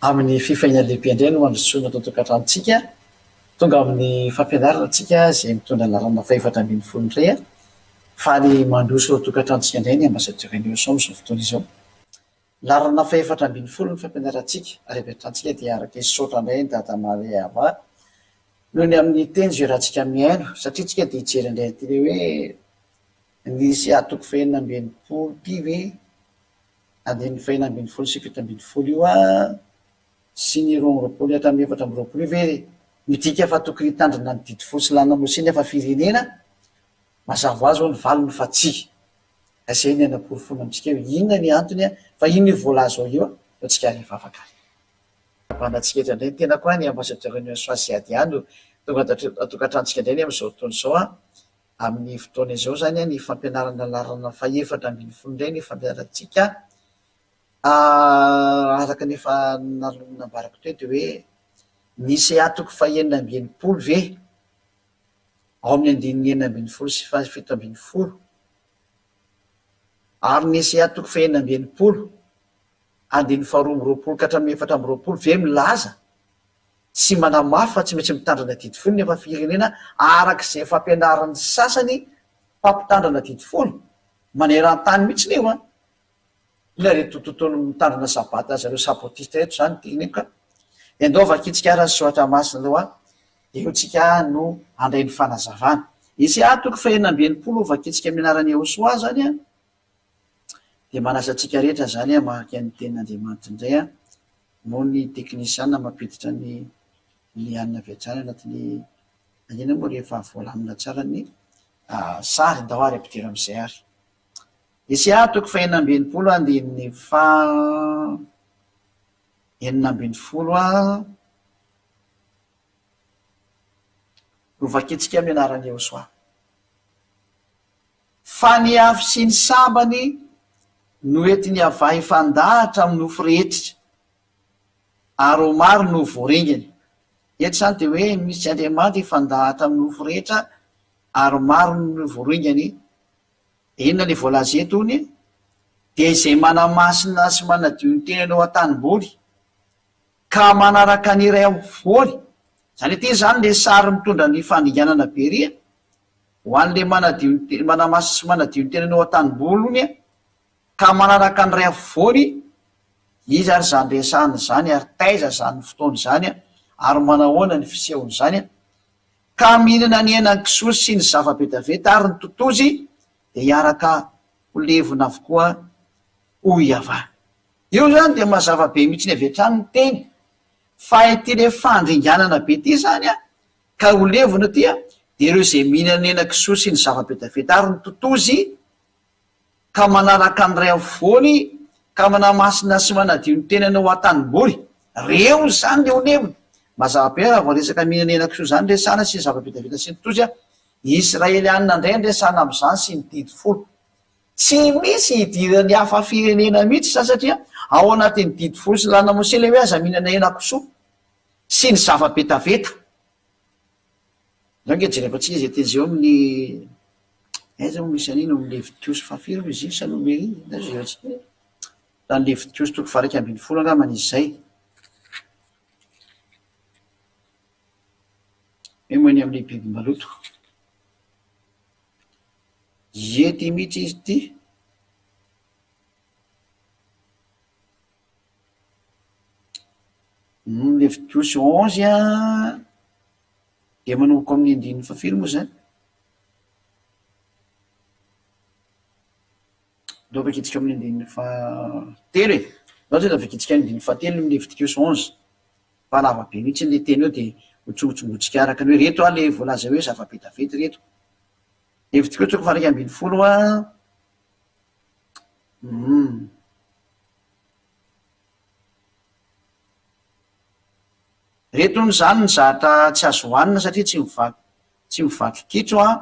Amin'ny fifaliana lehibe indray no handrosoana ato an-tokantranontsika. Tonga amin'ny fampianarana isika izay mitondra ny laharana fahefatra ambin'ny folo indray. Faly mandroso ao an-tokantranontsika indray ny Ambassadeur Nioso amin'izao fotoana izao. Laharana fahefatra ambin'ny folo ny fampianarantsika ary avy hatrany tsika dia araka hisaotra indray an'i Dada Maria Ava noho ny amin'ny teny izay iarahantsika mihaino satria tsika dia hijery indray an'ity ilay hoe nisy atoko fahenina amby enimpolo ity ve andininy fahenina ambin'ny folo sy 17 io sy ny 22 hatramin'ny 24 io ve midika fa tokony hitandrina ny didy folo sy lalàna Mosesy nefa firenena? Mazava ho azy ho'a ny valiny fa tsia. Ka izay ny hanaporofoana amintsika hoe inona ny antony fa inona io voalaza ao io fa tsika ary hivavaka ary. Abanantsika eto indray ny tenako ny ambassadeur Union Soisiady ihany no tonga ato an-tokantranontsika indray ny amin'izao fotoana izao Amin'ny fotoana izao izany ny fampianarana laharana fahefatra ambin'ny folo indray ny fampianarantsika. Araka ny efa nambarako teo dia hoe ny CA toko fahenina amby enimpolo ve ao amin'ny andininy 16 sy faha-17 ary ny CA toko fahenina amby enimpolo andininy faha-22 ka hatramin'ny 24 ve milaza sy manamafy fa tsy maintsy mitandrina didy folo nefa firenena araka izay fampianaran'ny sasany mpampitandrana didy folo maneran-tany mihitsy io an! Inona ireto tontolo mitandrina sabata zareo sabotista ireto izany teneniko ka! Dia ndao vakintsika ary ny soratra masina aloha dia eo tsika no handray ny fanazavana. Isaia toko fahenina amby enimpolo vakintsika amin'ny anaran'i Yehosoa izany an! Dia manasa antsika rehetra izany hamaky ny tenin'Andriamanitra indray an! Moa ny teknisiana mampiditra ny ny hanina avy hatrany anatin'ny inona moa rehefa voalamina tsara ny sary, ndao ary ampidiro amin'izay ary. Isaia toko fahenina amby enimpolo andininy faha 16 no vakintsika amin'ny anaran'i Yehosoa. Fa ny afo sy ny sambany no entin'i Yavah hifandahatra amin'ny nofo rehetra, ary ho maro no ho voaringany. Eto izany dia hoe misy Andriamanitra hifandahatra amin'ny nofo rehetra, ary maro no ho voaringany. Dia inona ilay voalaza eto hono e? Dia izay manamasina sy manadio ny tenany ao an-tanimboly, ka manaraka ny iray afovoany. Izany hoe ity izany ilay sary mitondra ny fandringanana be ery e! Ho an'ilay manadio ny te-, manamasina sy manadio ny tenany ao an-tanimbolony ka manaraka ny ray afovoany, iza ary izany resahina izany ary taiza izany fotoana izany ary manahoana ny fisehon'izany? Ka mihinana ny henan-kisoa sy ny zava-betaveta ary ny totozy dia hiaraka ho levona avokoa hoy Yavah. Io izany dia mazava be mihitsiny avy hatrany ny teny fa ity ilay fandringanana be ity izany an, Ka ho levona aty dia ireo izay mihinana henan-kisoa sy ny zava-betaveta ary ny totozy ka manaraka ny ray afovoany ka manamasina sy manadio ny tenany ao an-tanimboly. Reo izany le ho levona. Mazava be raha vao resaka mihinana henan-kisoa izany resahana sy ny zava-betaveta sy ny totozy a. Israelianina indray ny resahana amin'izany sy ny didy folo. Tsy misy idiran'ny hafa firenena mihitsy izany satria ao anatin'ny didy folo sy lalàna Mosesy ilay hoe aza mihinana henan-kisoa. sy ny zava-betaveta. Ndao ange jerevantsika izay teny izay ao amin'ny, aiza moa misy an'iny ao amin'ny Levitiosy fahafiry moa izy iny sa Nomery? Ndao jerevantsika e. Raha ny Levitiosy toko faha-11 angambany izy izay. Hoe moa ny amin'ny biby maloto. Ie, ty mihitsy izy ity. Ny Levitiosy onze an, dia manomboka amin'ny andininy fahafiry moa izany? Ndao vakintsika amin'ny andininy fahatelo e! Ndao tonga dia vakintsika amin'ny andininy fahatelo ny Levitiosy onze, fa lava be mihitsy ilay teny eo dia ho tsongotsongointsika araka ny hoe ireto ary ilay voalaza hoe zava-betaveta ireto. Levitiosy toko faha-11 an, hum. Reto hono izany ny zatra tsy azo hohanina satria tsy mivaky tsy mivaky kitro an!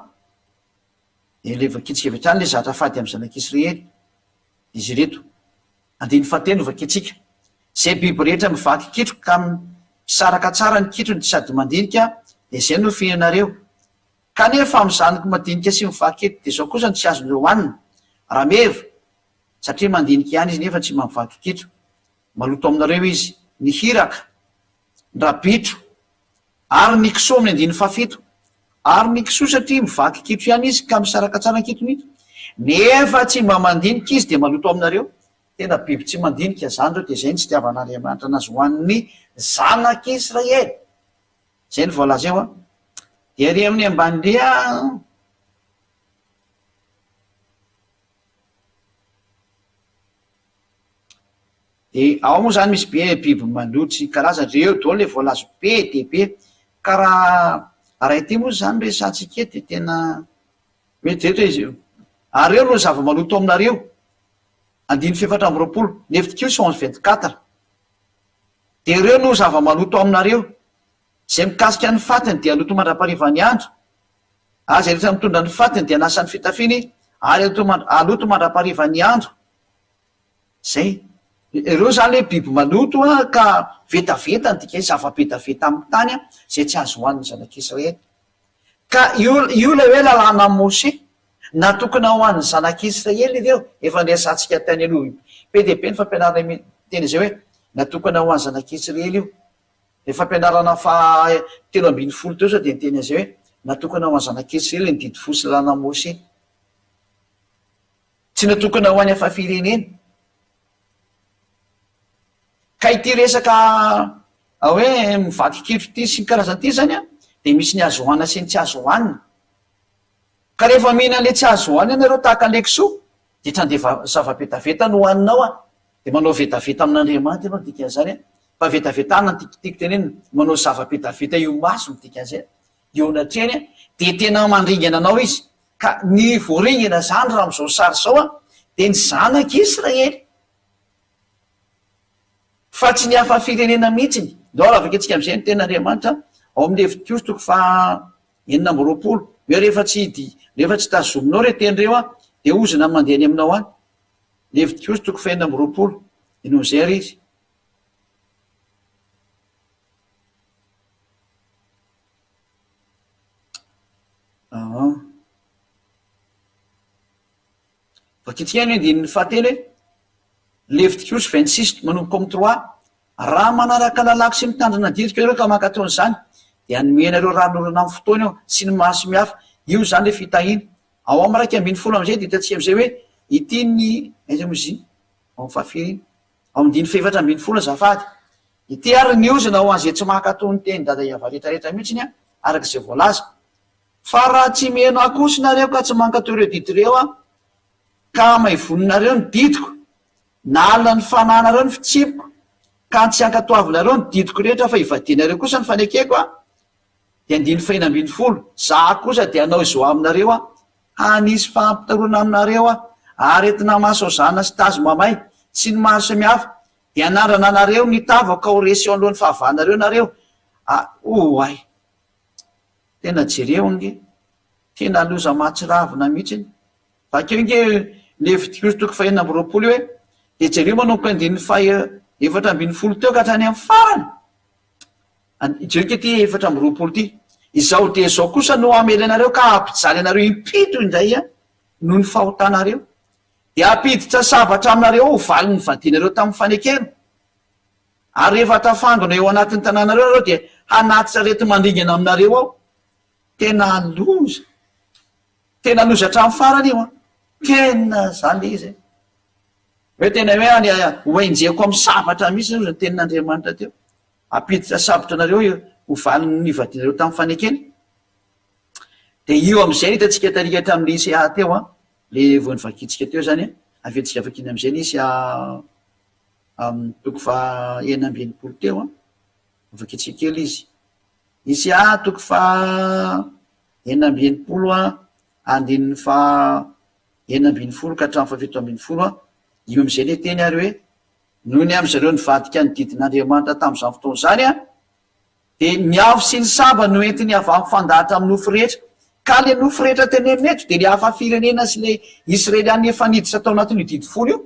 Dia ilay vakintsika avy hatrany ilay zatra fady amin'ny zanak'Israely izy ireto. Andininy fahatelo no vakintsika. Izay biby rehetra mivaky kitro ka misaraka tsara ny kitrony sady mandinika dia izay no fihinanareo. Kanefa amin'ny zanako madinika sy mivaky kitro dia izao kosa no tsy azonareo hohanina, rameva, Satria mandinika ihany izy nefa tsy mamaky kitro. Maloto aminareo izy. ny hiraka, ny rabitro, ary ny kisoa amin'ny andininy fahafito. Ary ny kisoa satria mivaky kitro ihany izy ka misaraka tsara ny kitony, nefa tsy mba mandinika izy dia maloto aminareo. Tena biby tsy mandinika izany ireo dia izay no tsy itiavan'Andriamanitra anazy ho an'ny zanak'Israely. Izay no voalaza eo an. Dia ery amin'ny ambany indray an. Dia ao moa izany misy be biby maloto sy ny karazany, ireo daholo ilay voalaza be dia be. Ka raha raha ity moa izany resahantsika eto dia tena mety eto izy io. Ary ireo no zava-maloto aminareo. Andininy fahefatra amby 24, Levitikosy 11 24. Dia ireo no zava-maloto aminareo. Izay mikasika ny fatiny dia haloto mandra-paharivan'ny andro, ary izay rehetra mitondra ny fatiny dia hanasa ny fitafiany ary haloto mandra-paharivan'ny andro. Izay. Ireo izany hoe biby maloto ka vetaveta ny dikany, zava-betaveta amin'ny tany izay tsy azo hohanin'ny zanak'Israely. Ka io io ilay hoe lalànan'i Moshe. Natokana ho an'ny zanak'Israely ireo. Efa niresahantsika tany aloha be dia be ny fampianarana miteny izay hoe natokana ho an'ny zanak'Israely io. Ilay fampianarana faha 13 teo izao dia niteny an'izay hoe natokana ho an'ny zanak'Israely ny didy folo sy lalànan'i Moshe. Tsy natokana ho an'ny hafa firenena. Ka ity resaka hoe mivaky kitro ity sy ny karazany ity izany an, dia misy ny azo hohanina sy ny tsy azo hohanina. Ka rehefa mihinana ilay tsy azo hohanina ianareo tahaka an'ilay kisoa, dia tsy handeha zava-betaveta no hohaninao an. Dia manao vetaveta amin'Andriamanitra ianao dikan'izany an. Fa vetavetana no tiako tenenina, manao zava-betaveta eo imaso no dikan'izay, eo anatrehany an, dia tena mandringana anao izy. Ka ny voaringana izany raha amin'izao sary izao an, dia ny zanak'Israely. Fa tsy ny hafa firenena mihitsiny. Ndao raha vakintsika amin'izay ny tenin'Andriamanitra ao amin'ny Levitikosy toko faha 26. Hoe rehefa tsy rehefa tsy tazominao ireo teny ireo an, dia ozona mandeha any aminao any. Levitikosy toko faha 26. Eny amin'izay ary izy. Aa. Vakintsika ihany ny andininy fahatelo e. Levitikosy 26 manomboka amin'ny trois, Raha manaraka lalàko sy mitandrina ny didiko ianareo ka mankatò an'izany, dia hanome anareo ranonorana amin'ny fotoany aho sy ny maso mihafa. Io izany ilay fitahiana. Ao amin'ny 11 amin'izay dia hitantsika amin'izay hoe ity ny, aiza moa izy iny? Ao amin'ny fahafiry iny? Ao amin'ny andininy fahefatra ambinifolo azafady. Ity ary ny ozona ho an'izay tsy mankatò ny tenin'i Dada Yavah rehetrarehetra mihitsy araka izay voalaza. Fa raha tsy mihaino ahy kosa nareo ka tsy mankatò ireo didy ireo aho, ka hamaivoninareo ny didiko, na alina ny fanahinareo ny fitsipiko, ka tsy hankatoavinareo ny didiko rehetra fa hivadianareo kosa ny fanekeko aho, dia andininy fahena 16, Izaho kosa dia hanao izao aminareo aho, hanisy fampitahorana aminareo aho, aretina mahasaozana sy tazo mamay, sy ny maro samihafa, dia hanandrana anareo ny tavako ka ho resy eo anoloan'ny fahavalonareo nareo, a, oay! Tena jereo ange. Tena loza mahatsiravina mihitsy. Vakio ange Levitikosy toko fahenina amby 20 io e. Dia jereo manomboka andininy faha 14 teo ka hatrany amin'ny farany. Jereo ange ity 24 ity. Izao dia izao kosa no hamely anareo ka hampijaly anareo impito indray noho ny fahotanareo. Dia hampiditra sabatra aminareo ho valin'ny vadianareo tamin'ny fanekena. Ary rehefa tafangona eo anatin'ny tanànareo nareo dia hanatitra areti-mandringana aminareo aho. Tena loza. Tena loza hatramin'ny farany io an. Tena zany le izy e. Hoe tena hoe any ho enjehiko amin'ny sabatra mihitsy hozy ny tenin'Andriamanitra teo. Hampiditra sabatra anareo ho valin'ny nivadianareo tamin'ny fanekena. Dia io amin'izay no hitantsika tarika hatramin'ny ICA teo an. Le vao novakintsika teo zany an. Averintsika vakiana amin'izay ny ICA. Amin'ny toko faha 66 teo an, vakintsika kely izy. Isa toko faha 66 an, andininy faha 16 ka hatramin'ny faha 17 an, io amin'izay ilay teny ary hoe, noho ny amin-dry zareo nivadika ny didin'Andriamanitra tamin'izany fotoana izany an, dia ny afo sy ny saba no entiny avy amin'ny fandahatra amin'ny nofo rehetra. Ka ilay nofo rehetra tenenina eto dia ilay hafa firenena sy ilay Israeliana efa niditra tao anatin'io didy folo io.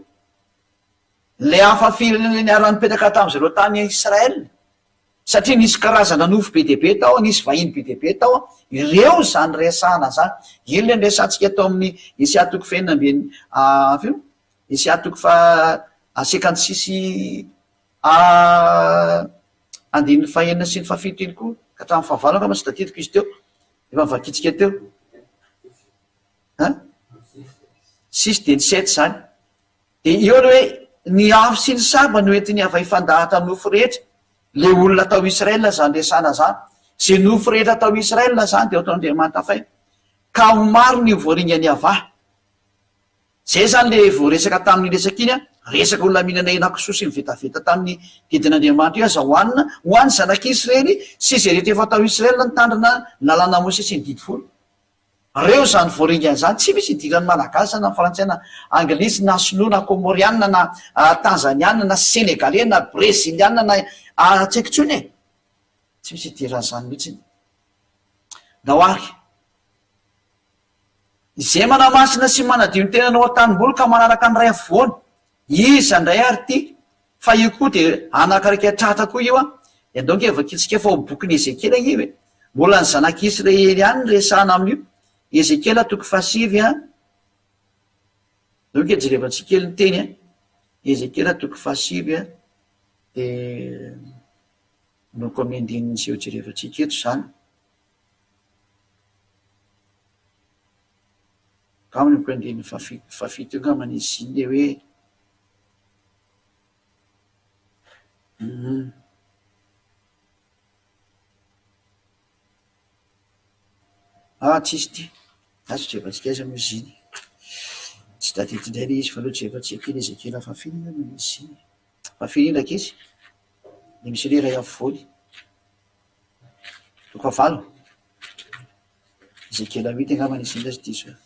Ilay hafa firenena niara-nipetraka tamin-dry zareo tany Israel, satria nisy karazana nofo be dia be tao, nisy vahiny be dia be tao, ireo izany resahana izany. Iny ilay niresahantsika tao amin'ny Esia toko fahenina amby enina, firy? Esia toko faha cinquante six. Andininy fahenina sy ny fahafito iny koa, ka hatramin'ny fahavalo angamba tsy tadidiko izy teo, efa novakintsika teo. An? Six dia ny sept izany. Dia eo ilay hoe ny afo sy ny saba no entin'i Yaveh hifandahatra amin'ny nofo rehetra. Ilay olona tao Israel izany resahana izany. Izay nofo rehetra tao Israel izany dia ataon'Andriamanitra fay. Ka ho maro ny ho voaringan'i Yavah. Zay zany le voaresaka tamin'iny resaka iny an, resaka olona mihinana henakisoa sy mivetaveta tamin'ny didin'Andriamanitra io aza hohanina ho an'ny zanak'Israely sy izay rehetra efa tao Israel nitandrina ny lalàna Mosesy sy ny didy folo. Reo zany voaringana zany, tsy misy idiran'ny Malagasy zany na Frantsay na Anglisy na Sinoa na Komorianina na Tanzaniana na Senegaley na Breziliana na tsy haiko intsony e! Tsy misy idiran'izany mihitsy. Ndao ary. Izay manamasina sy manadio ny tenany ao an-tanimboly ka manaraka ny ray afovoany. Iza indray ary ity? Fa io koa dia anakaraika tratra koa io an! Dia andao ange vakintsika fa ao amin'ny bokin'i Ezekiela ange io e! Mbola ny zanak'i Israely ihany no resahana amin'io. Ezekiela toko fahasivy an! Andao ange jerevantsika kely ny teny an! Ezekiela toko fahasivy an! Dia noko amin'ny andininy izay ho jerevantsika eto izany. Angamba ny andininy fahafito eo angamba izy iny le hoe hum. Ah tsisy ity, lasa jerevantsika aiza moa izy iny, tsy tadidy indray le izy fa aleo jerevantsika kely Ezekiela fahafiry angamba izy iny, fahafiry iny rankizy? Le misy hoe iray afovoany. Toko fahavalo. Ezekiela huit angamba nisy indray tsy diso aho.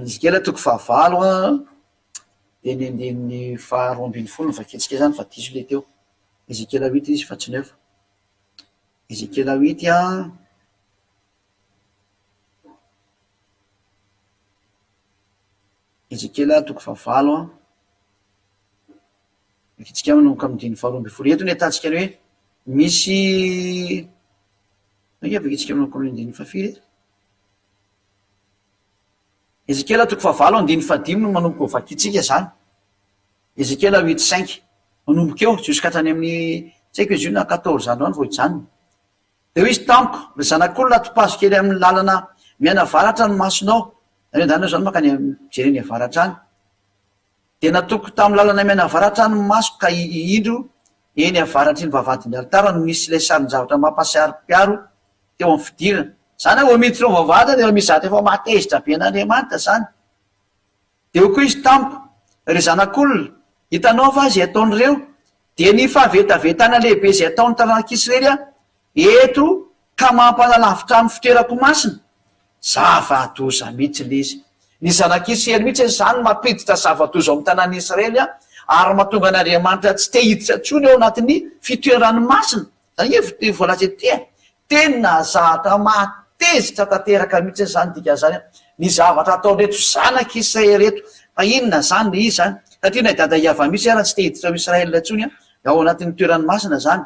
Ezekiela toko fahavalo an, dia ny andininy faharoa ambin'ny folo no vakintsika izany fa diso ilay teo. Ezekiela huit izy fa tsy neuf. Ezekiela huit an. Ezekiela toko fahavalo an. Vakintsika manomboka amin'ny andininy faharoa ambin'ny folo. Eto ny ahitantsika ny hoe misy Ange vakintsika manomboka amin'ny andininy fahafiry eto. Ezekiela toko fahavalo andininy fahadimy no manomboka ho vakintsika izany. Ezekiela huit cinq. Manomboka eo jusqu'à hatrany amin'ny tsy haiko izy io na quatorze andro any vao hijanona. Dia hoy izy tamiko, Ry zanak'olona, topazo kely amin'ny lalana mianavaratra ny masonao. Izany hoe ndana izao no mankany mijery any avaratra any. Dia natoko tamin'ny lalana mianavaratra ny masoko ka indro eny avaratry ny vavahadin'ny alitara no nisy ilay sarin-javatra mampahasaropiaro teo amin'ny fidirana. Izany hoe vao miditra ao vavahady dia efa misy zavatra efa mahatezitra be an'Andriamanitra izany. Dia hoy koa izy tamiko, Ry zanak'olona, hitanao va izay ataon'ireo? Dia ny fahavetavetana lehibe izay ataon'ny taranak'Israely aho eto ka mampanalavitra ahy ny fitoerako masina? Zava-doza mihitsy ilay izy. Ny zanak'Israely mihitsy izany no mampiditra zava-doza ao amin'ny tanàn'i Israely ary mahatonga an'Andriamanitra tsy te hiditra intsony ao anatin'ny fitoerany masina. Zany ange ity voalaza ity e! Tena zatra mahatezitra tanteraka mihitsy izany dikan'izany an! Ny zavatra ataon'ireto zanak'i Israel ireto. Fa inona izany le izy izany? Satria na i Dada Yavah mihitsy ara tsy te hiditra ao Israel intsony an, ao anatin'ny toerany masina izany.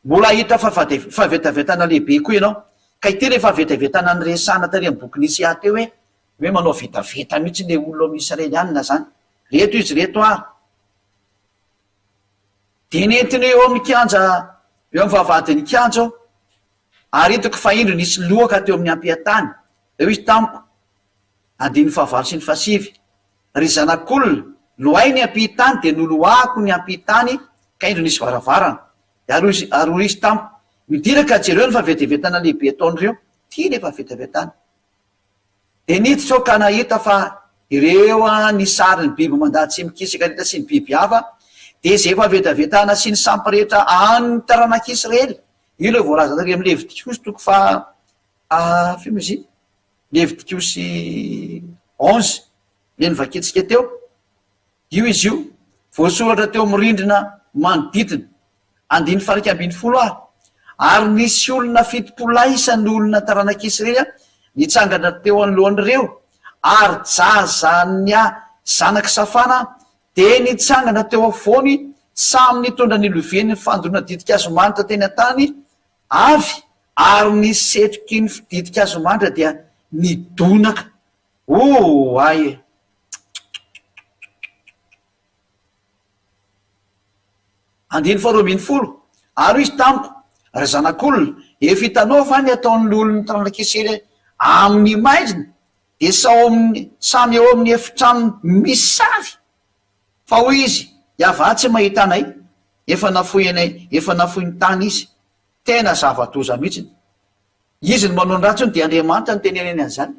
Mbola hahita fahavetavetana lehibe koa ianao. Ka ity ilay fahavetavetana niresahana tary amin'ny bokin'i Isaia teo hoe, hoe manao vetaveta mihitsy ilay olona ao amin'ny Israelianina izany. Reto izy ireto ary. Dia nentiny eo amin'ny kianja, eo amin'ny vavahadin'ny kianja aho, ary hitako fa indro nisy loaka teo amin'ny ampiantany. Dia hoy izy tamiko, andininy fahavalo sy ny fahasivy, Ry zanak'olona, lohay ny ampihitany, dia noloahako ny ampihitany, ka indro nisy varavarana. Dia ary hoy izy, ary hoy izy tamiko, Midira ka jereo ny fahavetavetana lehibe ataon'ireo. Ity ilay fahavetavetana. Dia niditra aho ka nahita fa ireo ny sarin'ny biby mandady sy mikisaka rehetra sy ny biby hafa, dia izay efa vetavetana sy ny sampy rehetra an'ny taranak'Israely. Io ilay voalaza tary amin'ny Levitikosy toko faha firy moa izy iny? Levitikosy onze, ilay novakintsika teo. Io izy io, voasoratra teo amin'ny rindrina manodidina. Andininy faha-11 a Ary nisy olona 70 lahy isan'ny olona taranak'Israely nitsangana teo anoloan'ireo, ary Jazania zanak'i Safana dia nitsangana teo afovoany, samy nitondra ny loviany fandoroana ditin-kazo manitra teny an-tany avy, ary ny setroky ny ditin-kazo manitra dia nidonaka. Oay e! Andininy faharoa ambinifolo, Ary hoy izy tamiko, Ry zanak'olona, efa hitanao va ny ataon'ny loholon'ny taranak'Israely amin'ny maizina, dia sao amin'ny, samy eo amin'ny efitranony misy sary? Fa hoy izy, Yavah tsy mahita anay, efa nafoy anay, efa nafoy ny tany Izy. Tena zava-doza mihitsy. Izy no manao ny ratsy hono dia Andriamanitra no teneneny an'izany.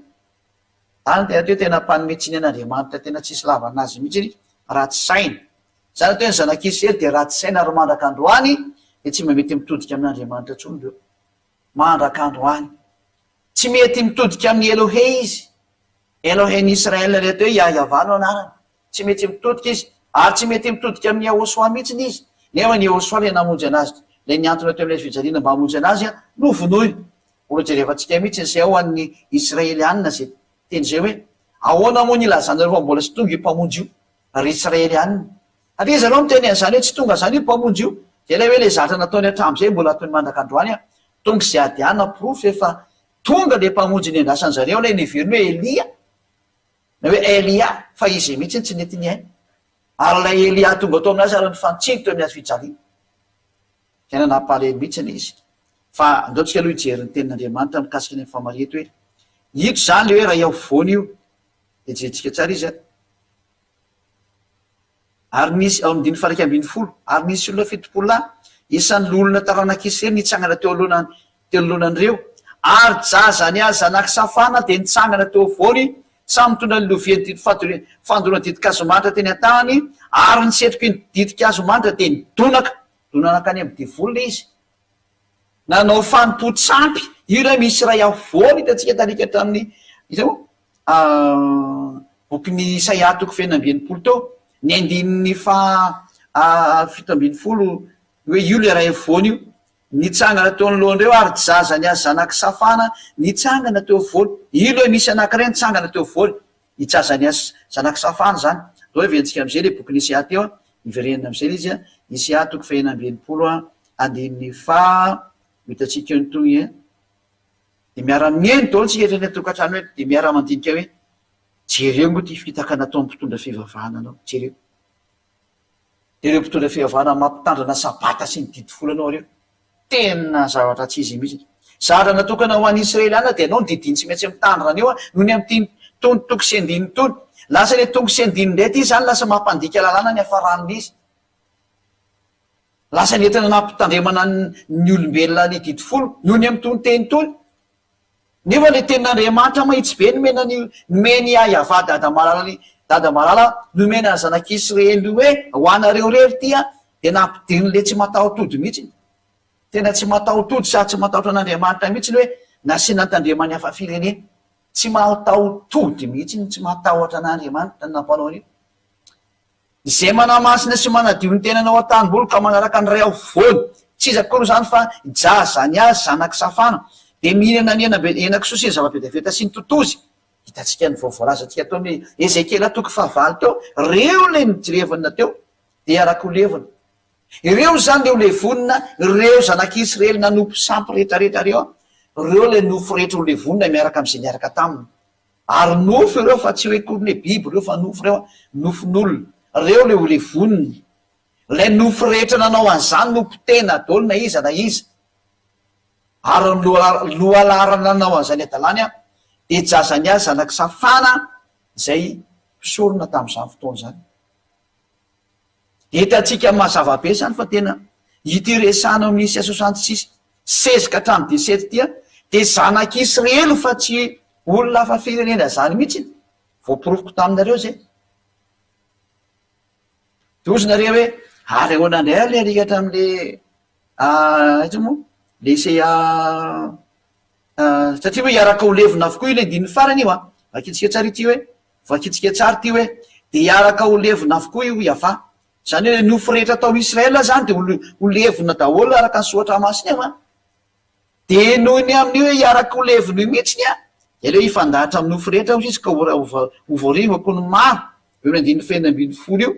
Any tena teo tena mpanome tsiny an'Andriamanitra tena tsisy lavana azy mihitsy, ratsy saina. Izany atao hoe ny zanak'Israely dia ratsy saina ary mandraka androany dia tsy mba mety mitodika amin'Andriamanitra intsony ireo. Mandraka androany. Tsy mety mitodika amin'i Elohe izy. Elohen'i Israel ilay atao hoe Yah-Yavah no anarany. Tsy mety mitodika izy. Ary tsy mety mitodika amin'i Yahoshuah mihitsy izy. Nefa ny Yahoshuah ilay namonjy anazy, ilay nihantona teo amin'ilay fijaliana mba hamonjy anazy, novonoiny. Mbola jerevantsika mihitsy izay ao an'ny Israelianina izay teny izay hoe, Ahoana moa ny ilazanareo fa mbola tsy tonga io Mpamonjy io? Ry Israelianina. Satria zareo miteny an'izany hoe tsy tonga izany io Mpamonjy io. Dia ilay hoe ilay zatra nataony hatramin'izay mbola ataony mandraka androany an. Tonga izay adiana porofo efa tonga ilay Mpamonjy niandrasan-jareo ilay neveriny hoe Elia na hoe Elia fa izy mihitsy tsy nety nihaino. Ary ilay Elia tonga tao aminazy ary nifantsiny teo amin'ny hazo fijaliana. Tena nampalahelo mihitsy ilay izy. Fa andao tsika aloha hijery ny tenin'Andriamanitra mikasika ny famaria eto hoe ito izany ilay hoe ray afovoany io. Dia jerentsika tsara izy an. Ary nisy, ao amin'ny andininy faha 11, ary nisy olona 70 lahy, isan'ny loholona taranak'i Isiraely nitsangana teo anoloana teo anoloanan'ireo, ary Jazania zanak'i Safana dia nitsangana teo afovoany, samy nitondra ny lovian'ny didy fadore fandoroana ditin-kazomanitra teny an-tanany, ary ny setroky ny ditin-kazomanitra dia nidonaka, dona nankany amin'ny devoly ilay izy. Nanao fanompoan-tsampy, io ilay misy iray afovoany hitantsika tariaka hatramin'ny, iza moa? Bokin'i Isaia toko fahenina amby 60 teo, ny andininy faha 17, hoe io ilay ray afovoany io, nitsangana teo anoloan'ireo ary Jazania zanak'i Safana nitsangana teo afovoany. Io ilay misy anankiray nitsangana teo afovoany, i Jazania zanak'i Safana izany. Andao heverintsika amin'izay ilay bokin'i Isaia teo, hiverenana amin'izay ilay izy, Isaia toko fahenina amby 60 andininy faha, ho hitantsika eo ny tohiny. Dia miara-mihaino daholo tsika eto any an-tokantrano eto, dia miara-mandinika hoe, jereo moa ity fitaka nataon'ny mpitondra fivavahana anao, jereo. Dia ireo mpitondra fivavahana mampitandrana sabata sy ny didy folo anao ireo. Tena zavatra tsy izy mihitsy. Zavatra natokana ho an'ny Israeliana dia anao ny didiny tsy maintsy mitandrina an'io noho ny amin'ity tony toko sy andininy itony. Lasa ilay toko sy andininy indray ity izany lasa mampandika lalàna ny hafaran'ilay izy. Lasa nentina nampitandremana ny olombelona ny didy folo noho ny amin'itony teny itony. Nefa ilay tenin'Andriamanitra mahitsy be nomena ny nomen'i Yavah dada malala dada malala nomena ny zanak'Israely hoe ho anareo irery ity an, dia nampidirin'ilay tsy mataho-tody mihitsy. Tena tsy mataho-tody sady tsy matahotra an'Andriamanitra mihitsy ny hoe nasiana nitandreman'ny hafa firenena. Tsy mataho-tody mihitsy ny tsy matahotra an'Andriamanitra ny nampanao an'io. Izay manamasina sy manadio ny tenany ao an-tanimboly ka manaraka ny ray afovoany, tsy iza akory izany fa i Jazania zanak'i Safana, dia mihinana ny hena henakisoa sy ny zava-betaveta sy ny totozy. Hitantsika ny vao voalazantsika teo amin'ny Ezekiela toko fahavalo teo, ireo ilay nijirevina teo dia hiaraka ho levona. Ireo izany ilay ho levonina, ireo zanak'Israely nanompo sampy rehetrarehetra ireo, ireo ilay nofo rehetra ho levonina miaraka amin'izay niaraka taminy. Ary nofo ireo fa tsy hoe akory hoe biby ireo fa nofo ireo an, nofon'olona. Ireo ilay ho levoniny. Ilay nofo rehetra nanao an'izany no potehina daholo na iza na iza. Ary ny lohalaharana nanao an'izany hadalany an, dia Jazania zanak'i Safana izay mpisorona tamin'izany fotoana izany. Hitantsika mazava be izany fa tena ity resahana ao amin'ny Isa 66 16 ka hatramin'ny 17 ity dia zanak'Israely fa tsy olona hafa firenena izany mihitsy. Voaporofoko taminareo izay. Dia hozy nareo hoe ary ahoana indray ary ilay alika hatramin'ilay aiza moa? Ilay Isaia satria hoe hiaraka ho levona avokoa ilay andininy farany io an. Vakintsika tsara ity hoe Vakintsika tsara ity hoe, Dia hiaraka ho levona avokoa io Yavah. Izany hoe ny nofo rehetra tao Israel izany dia ho levona daholo araka ny soratra masina io an. Dia noho ny amin'io hoe hiaraka ho levona io mihitsiny an, dia aleo hifandahatra amin'ny nofo rehetra hozy izy ka ho voaringako ny maro, eo amin'ny andininy fahenina 16 io.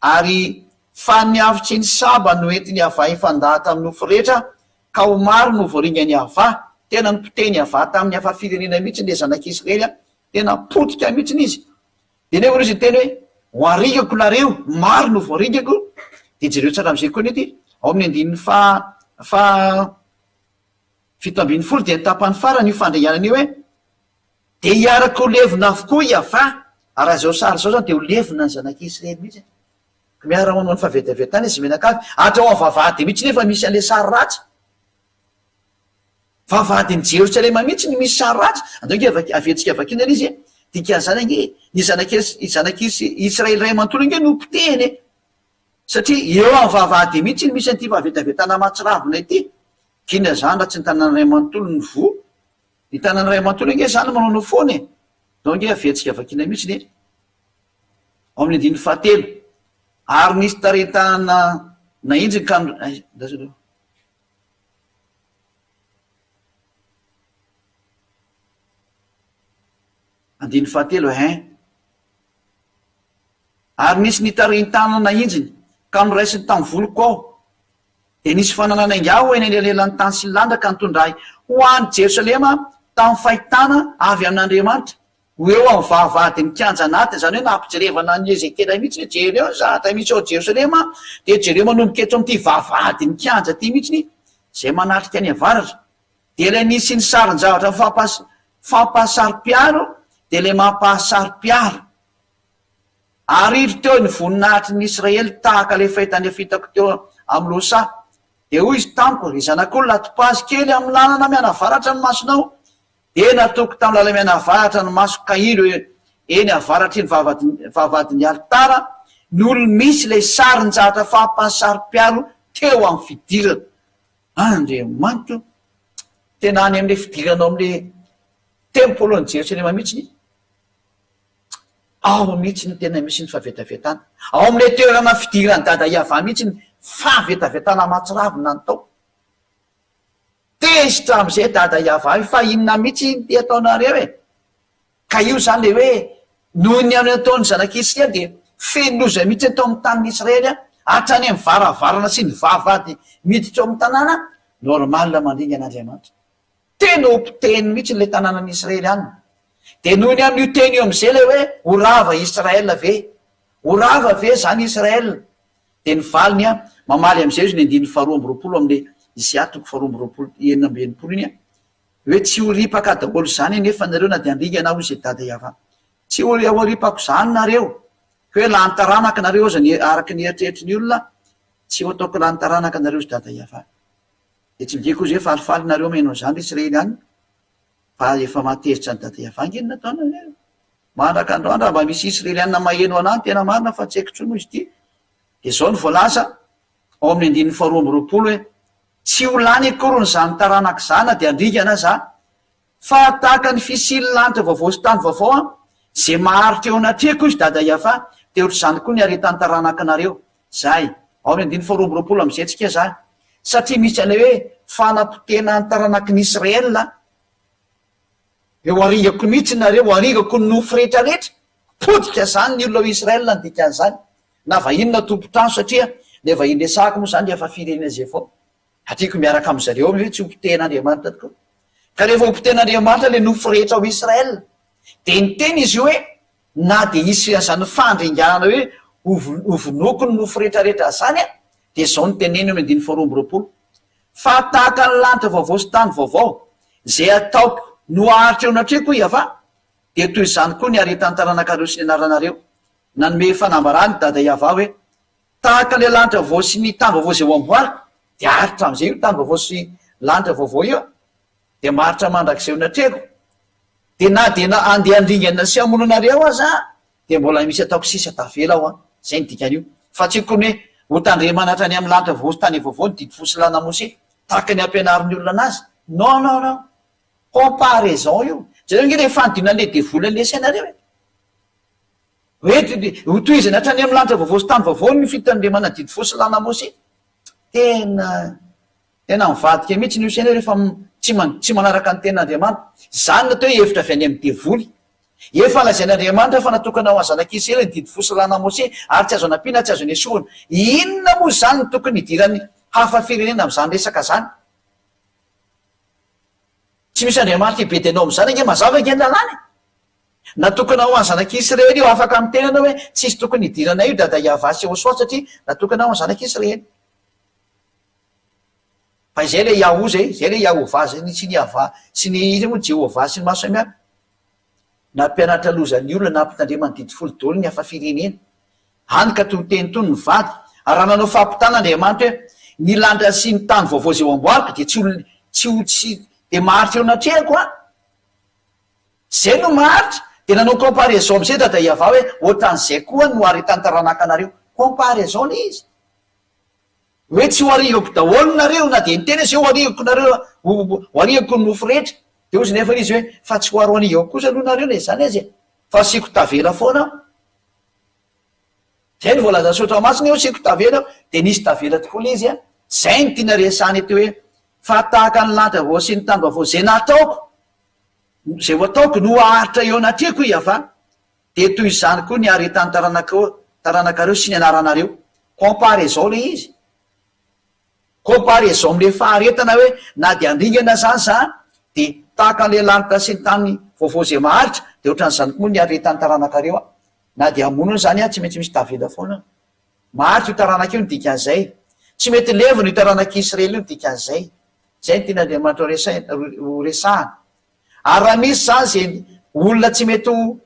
Ary fa ny afo tsy ny saba no entin'i Yavah hifandahatra amin'ny nofo rehetra, ka ho maro no voaringan'i Yavah. Tena nopotehin'i Yavah tamin'ny hafa firenena mihitsy ilay zanak'Israely an. Tena potika mihitsiny izy. Dia nefa izy niteny hoe, Ho aringako nareo, maro no voaringako. Dia jereo tsara amin'izay koa anie ity, ao amin'ny andininy faha faha 17 dia ny tapany farany io fandringanana io hoe, Dia hiaraka ho levona avokoa i Yavah, ary raha izao sary izao izany dia ho levona ny zanak'i Israely mihitsy. Miara-manao ny fahavetavetana izy mianakavy, hatrao amin'ny vavahady mihitsy nefa misy an'ilay sary ratsy. Vavahadin'i Jerosalema mihitsy no misy sary ratsy. Andao ange vaky, averintsika vakiana ilay izy e. Dikan'izany ange, ny zanak'i, zanak'i Israely iray manontolo ange no potehina e. Satria eo amin'ny vavahady mihitsy no misy an'ity fahavetavetana mahatsiravina ity. K'inona izany raha tsy ny tanàna iray manontolo no voa? Ny tanàna iray manontolo ange izany manaonao foana e. Andao ange averintsika vakiana mihitsy ny e. Ao amin'ny andininy fahatelo. Ary nisy tarehin-tanana nahinjiny ka, ay, andraso aloha. Andininy fahatelo, hein. Ary nisy nitarihin-tanana nahinjiny, ka noraisiny tamin'ny voloko aho. Dia nisy fanana nainga ahy ho eny anelanelan'ny tany sy ny lanitra ka nitondra ahy ho any Jerosalema tamin'ny fahitana avy amin'Andriamanitra, ho eo amin'ny vavahadin'ny kianja anatiny, izany hoe nampijerevana an'i Ezekiela mihitsy hoe jereo ny zavatra misy ao Jerosalema, dia jereo manomboka eto amin'ity vavahadin'ny kianja ity mihitsy, izay manatrika any avaratra. Dia ilay nisy ny sarin-javatra fampahasaro-piaro, dia ilay mampahasaro-piaro. Ary indro teo ny voninahitry ny Israely tahaka ilay fahitana efa hitako teo amin'ny lohasaha. Dia hoy izy tamiko, Ry zanak'olona, atopazy kely amin'ny lalana mianavaratra ny masonao, Dia natoky tamin'ny lala-mianavaratra ny masoko ka indro eny avaratry ny vavahadin'ny alitara no misy ilay sarin-javatra fampahasaro-piaro teo amin'ny fidirana. Andriamanitra o! Tena any amin'ilay fidirana ao amin'ilay tempolin'i Jerosalema mihitsy ny ao mihitsy ny tena misy ny fahavetavetana. Ao amin'ilay toerana fidiran'i Dada Yavah mihitsy ny fahavetavetana mahatsiravina ny tao. Tezitra amizay dada Yavah io fa inona mitsy ity ataonareo e! Ka io zany le hoe noho ny amin'ny ataon'ny zanak'Israely dia feno loza mihitsy ny tao amin'ny tanin'i Israely hatrany amin'ny varavarana sy ny vavahady miditra ao amin'ny tanàna, normal mandringana Andriamanitra. Tena ho potehiny mihitsy ilay tanànan'i Israely any. Dia noho ny amin'io teny io amizay le hoe ho rava Israel ve? Ho rava ve zany Israel? Dia ny valiny an, mamaly amin'izay izy ny andininy faharoa amby 20 amin'ilay Isaia toko faharoa amby 20, 66 iny an, hoe tsy ho ripaka daholo izany anefa nareo na dia handringana aho hoy izay Dada Yavah. Tsy ho ho ripako izany nareo, ka hoe lany taranaka nareo aza ny araka ny eritreritry ny olona, tsy ho ataoko lany taranaka nareo hoy Dada Yavah. Dia tsy midika hoy izy hoe falifaly nareo maheno an'izany ry Israely any, fa efa mahatezitra an'i Dada Yavah ange ny nataonareo. Mandraka androany raha mba misy Israeliana maheno anah ny tena marina fa tsy haiko intsony moa izy ity dia izao no voalaza ao amin'ny andininy faharoa 22 hoe tsy ho lany akory ny zany taranaka izany na dia handringana aza fa tahaka ny fisian'ny lanitra vaovao sy tany vaovao an izay maharitra eo anatrehako izy dada Yafa dia ohatr'izany koa ny haretan'ny taranakinareo zay ao amin'ny andininy faharoa 22 amin'izay tsika zany satria misy an'ilay hoe fanapotehana ny taranaky ny Israel Dia ho aringako mihitsy nareo, ho aringako ny nofo rehetra rehetra, potika zany ny olona ao Israel ny dikan'izany, na vahiny na tompon-trano satria le vahiny resahako moa zany efa firenena izay vao hatriko miaraka amin zareo hoe tsy ho potehin'Andriamanitra tokoa. Ka rehefa ho potehin'Andriamanitra le nofo rehetra ao Israel dia niteny izy io hoe na dia hisy an'izany fandringanana hoe ho vonoiko ny nofo rehetra rehetra zany an, dia izao no teneniny eo amin'ny andininy faharoa 22, Fa tahaka ny lanitra vaovao sy tany vaovao, izay ataoko no haharitra eo anatrehako, hoy Yavah, dia toy izany koa ny haretan'ny taranakareo sy ny anaranareo. Nanome fanambarana i Dada Yavah hoe, Tahaka ilay lanitra vaovao sy ny tany vaovao izay ho amboariko, dia haharitra amin'izay io tany vaovao sy lanitra vaovao io, dia maharitra mandrakizay eo anatrehako. Dia na dia na andeha handringana sy hamono anareo aza aho, dia mbola misy ataoko sisa tavela ao an! Zay ny dikan'io. Fa tsy tokony hoe ho tandremana hatrany amin'ny lanitra vaovao sy tany vaovao ny didy fo sy lalana Mose, tahaka ny ampianarin'ny olona anazy. Non, non, non. Comparaison io. Jereo ange ilay fanodinan'ilay devoly an'ilay sainareo e. Hoe ho tohizana hatrany amin'ny lanitra vaovao sy tany vaovao ny fitandremana didy fo sy lalana Mose. Tena. Tena mivadika mihitsy ny saina rehefa tsy tsy manaraka ny tenin'Andriamanitra. Izany no atao hoe hevitra avy any amin'ny devoly. Efa lazain'Andriamanitra fa natokana ho an'ny zanak'Israely ny didy fo sy lalàna Mose ary tsy azo anampiana tsy azo nesorina. Inona moa izany no tokony hidiran'ny hafa firenena amin'izany resaka izany? Tsy misy Andriamanitra hibedy anao amin'izany ange mazava ange ny lalàna e! Natokana ho an'ny zanak'Israely io. Afaka miteny ianao hoe tsisy tokony hidiranay io dada Yavah sy Yehosua satria natokana ho an'ny zanak'Israely. Fa izay ilay Yahoo izay, izay ilay Yahovah izay, sy ny Yavah sy ny iza moa Jehovah sy ny maro samihafa. Nampianatra loza ny olona nampitandremany didy folo daholo ny hafa firenena. Hany ka toy teny toy ny vady. Ary raha nanao fampitana Andriamanitra hoe, Ny lanitra sy ny tany vaovao izay ho amboariko dia tsy ho tsy ho tsy dia maharitra eo anatrehako an! Izay no maharitra. Dia nanao comparaison amin'izay Dada Yavah hoe, ohatran'izay koa no haharetan'ny taranaka anareo. Comparaison ilay izy. Hoe tsy ho arihako daholo nareo na dia niteny aza hoe ho arihako nareo ho arihako ny nofo rehetra dia hozy nefa izy hoe fa tsy ho aroanihako kosa aloha nareo na izany aza e fa asiako tavela foana aho zay no voalazan'ny soratra masina hoe asiako tavela aho dia nisy tavela tokoa ilay izy a zay no tiana resahana eto hoe fa tahaka ny lanitra vao sy ny tany vaovao zay nataoko zay ho ataoko no haharitra eo anatrehako i Yavah Dia toy izany koa ny haretan'ny taranakao, taranakareo sy ny anaranareo. Comparaison ilay izy. Comparaison amin'ilay faharetana hoe na dia handringana izany za dia tahaka an'ilay lanitra sy ny tany vaovao izay maharitra dia ohatran'izany koa ny haretan'ny taranakareo aho. Na dia hamono aza izany aho tsy maintsy misy tavela foana aho. Maharitra io taranaka io ny dikan'izay. Tsy mety levona io taranak'i Israely io ny dikan'izay. Izay no tian'Andriamanitra ho resahina. Ary raha misy izany izay olona tsy mety ho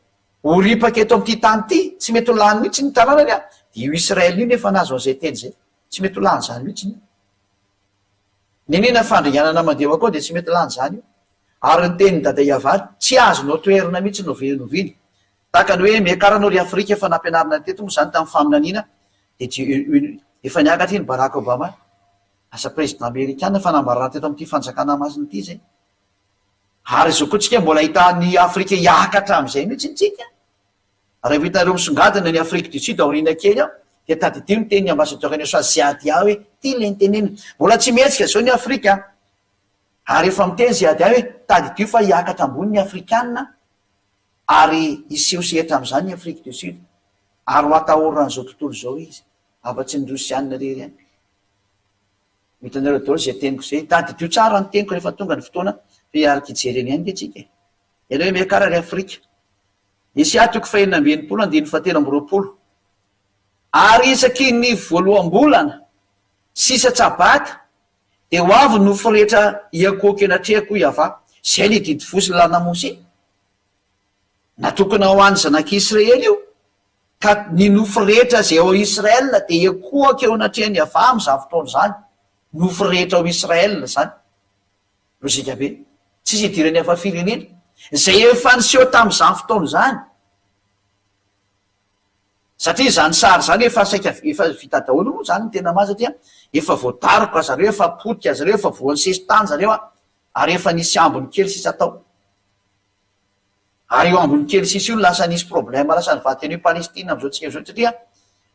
ho ripaka eto amin'ity tany ity, tsy mety ho lany mihitsy ny taranany an, dia io Israel io nefa nahazo an'izay teny izay. Tsy mety ho lany izany mihitsy io. Nenena fandringanana mandeha ho akao dia tsy mety lany izany io. Ary ny tenin'i Dada Iavary, tsy azonao toherina mihitsy na oviana na oviana. Tahaka ny hoe miakara anao ry Afrika efa nampianarina teto moa izany tamin'ny faminaniana, dia efa niakatra iny Barack Obama, lasa président amerikana, fanambarana teto amin'ity fanjakana masina ity izay. Ary izao koa tsika mbola hahita an'i Afrika hiakatra amin'izay mihitsy tsika. Raha hitanareo misongadina ny Afrique du Sud aoriana kely ao dia tadidio ny tenin'ny ambassadeur an'i Swaziadia hoe ity ilay niteneniny. Mbola tsy mihetsika izao ny Afrika ary efa miteny Ziadia hoe tadidio fa hiakatra ambony ny Afrikana ary hiseho sehatra amin'izany ny Afrique du Sud ary ho atahoran'izao tontolo izao izy afa-tsy ny Rosiana irery ihany. Hitanareo daholo izay teniko izay. Tadidio tsara ny teniko rehefa tonga ny fotoana fa hiaraka hijery eny ihany nge tsika e. Ianao hoe miakara ry Afrika. Esia toko fahenina amby 60 andininy fahatelo amby 20. Ary isaky ny voaloham-bolana sy isa-tsabata dia ho avy ny nofo rehetra hiankohoka eo anatrehako hoy Yavah. Izay ilay didy fo sy lalàna Mosesy. Natokana ho an'ny zanak'Israely io. Ka ny nofo rehetra izay ao Israel dia hiekoaka eo anatrehan'i Yavah amin'izany fotoana izany. Nofo rehetra ao Israel izany. Lojika be. Tsisy idiran'ny hafa firenena. Izay efa niseho tamin'izany fotoana izany. Satria izany sary izany efa saika efa vita daholo moa izany ny tena marina satria efa voadaroka zareo, efa potika zareo, efa voan'ny sesitany zareo ary efa nisy ambiny kely sisa tao. Ary io ambiny kely sisa io no lasa nisy problème lasa nivadika an'io Palestine amin'izao tsika izao satria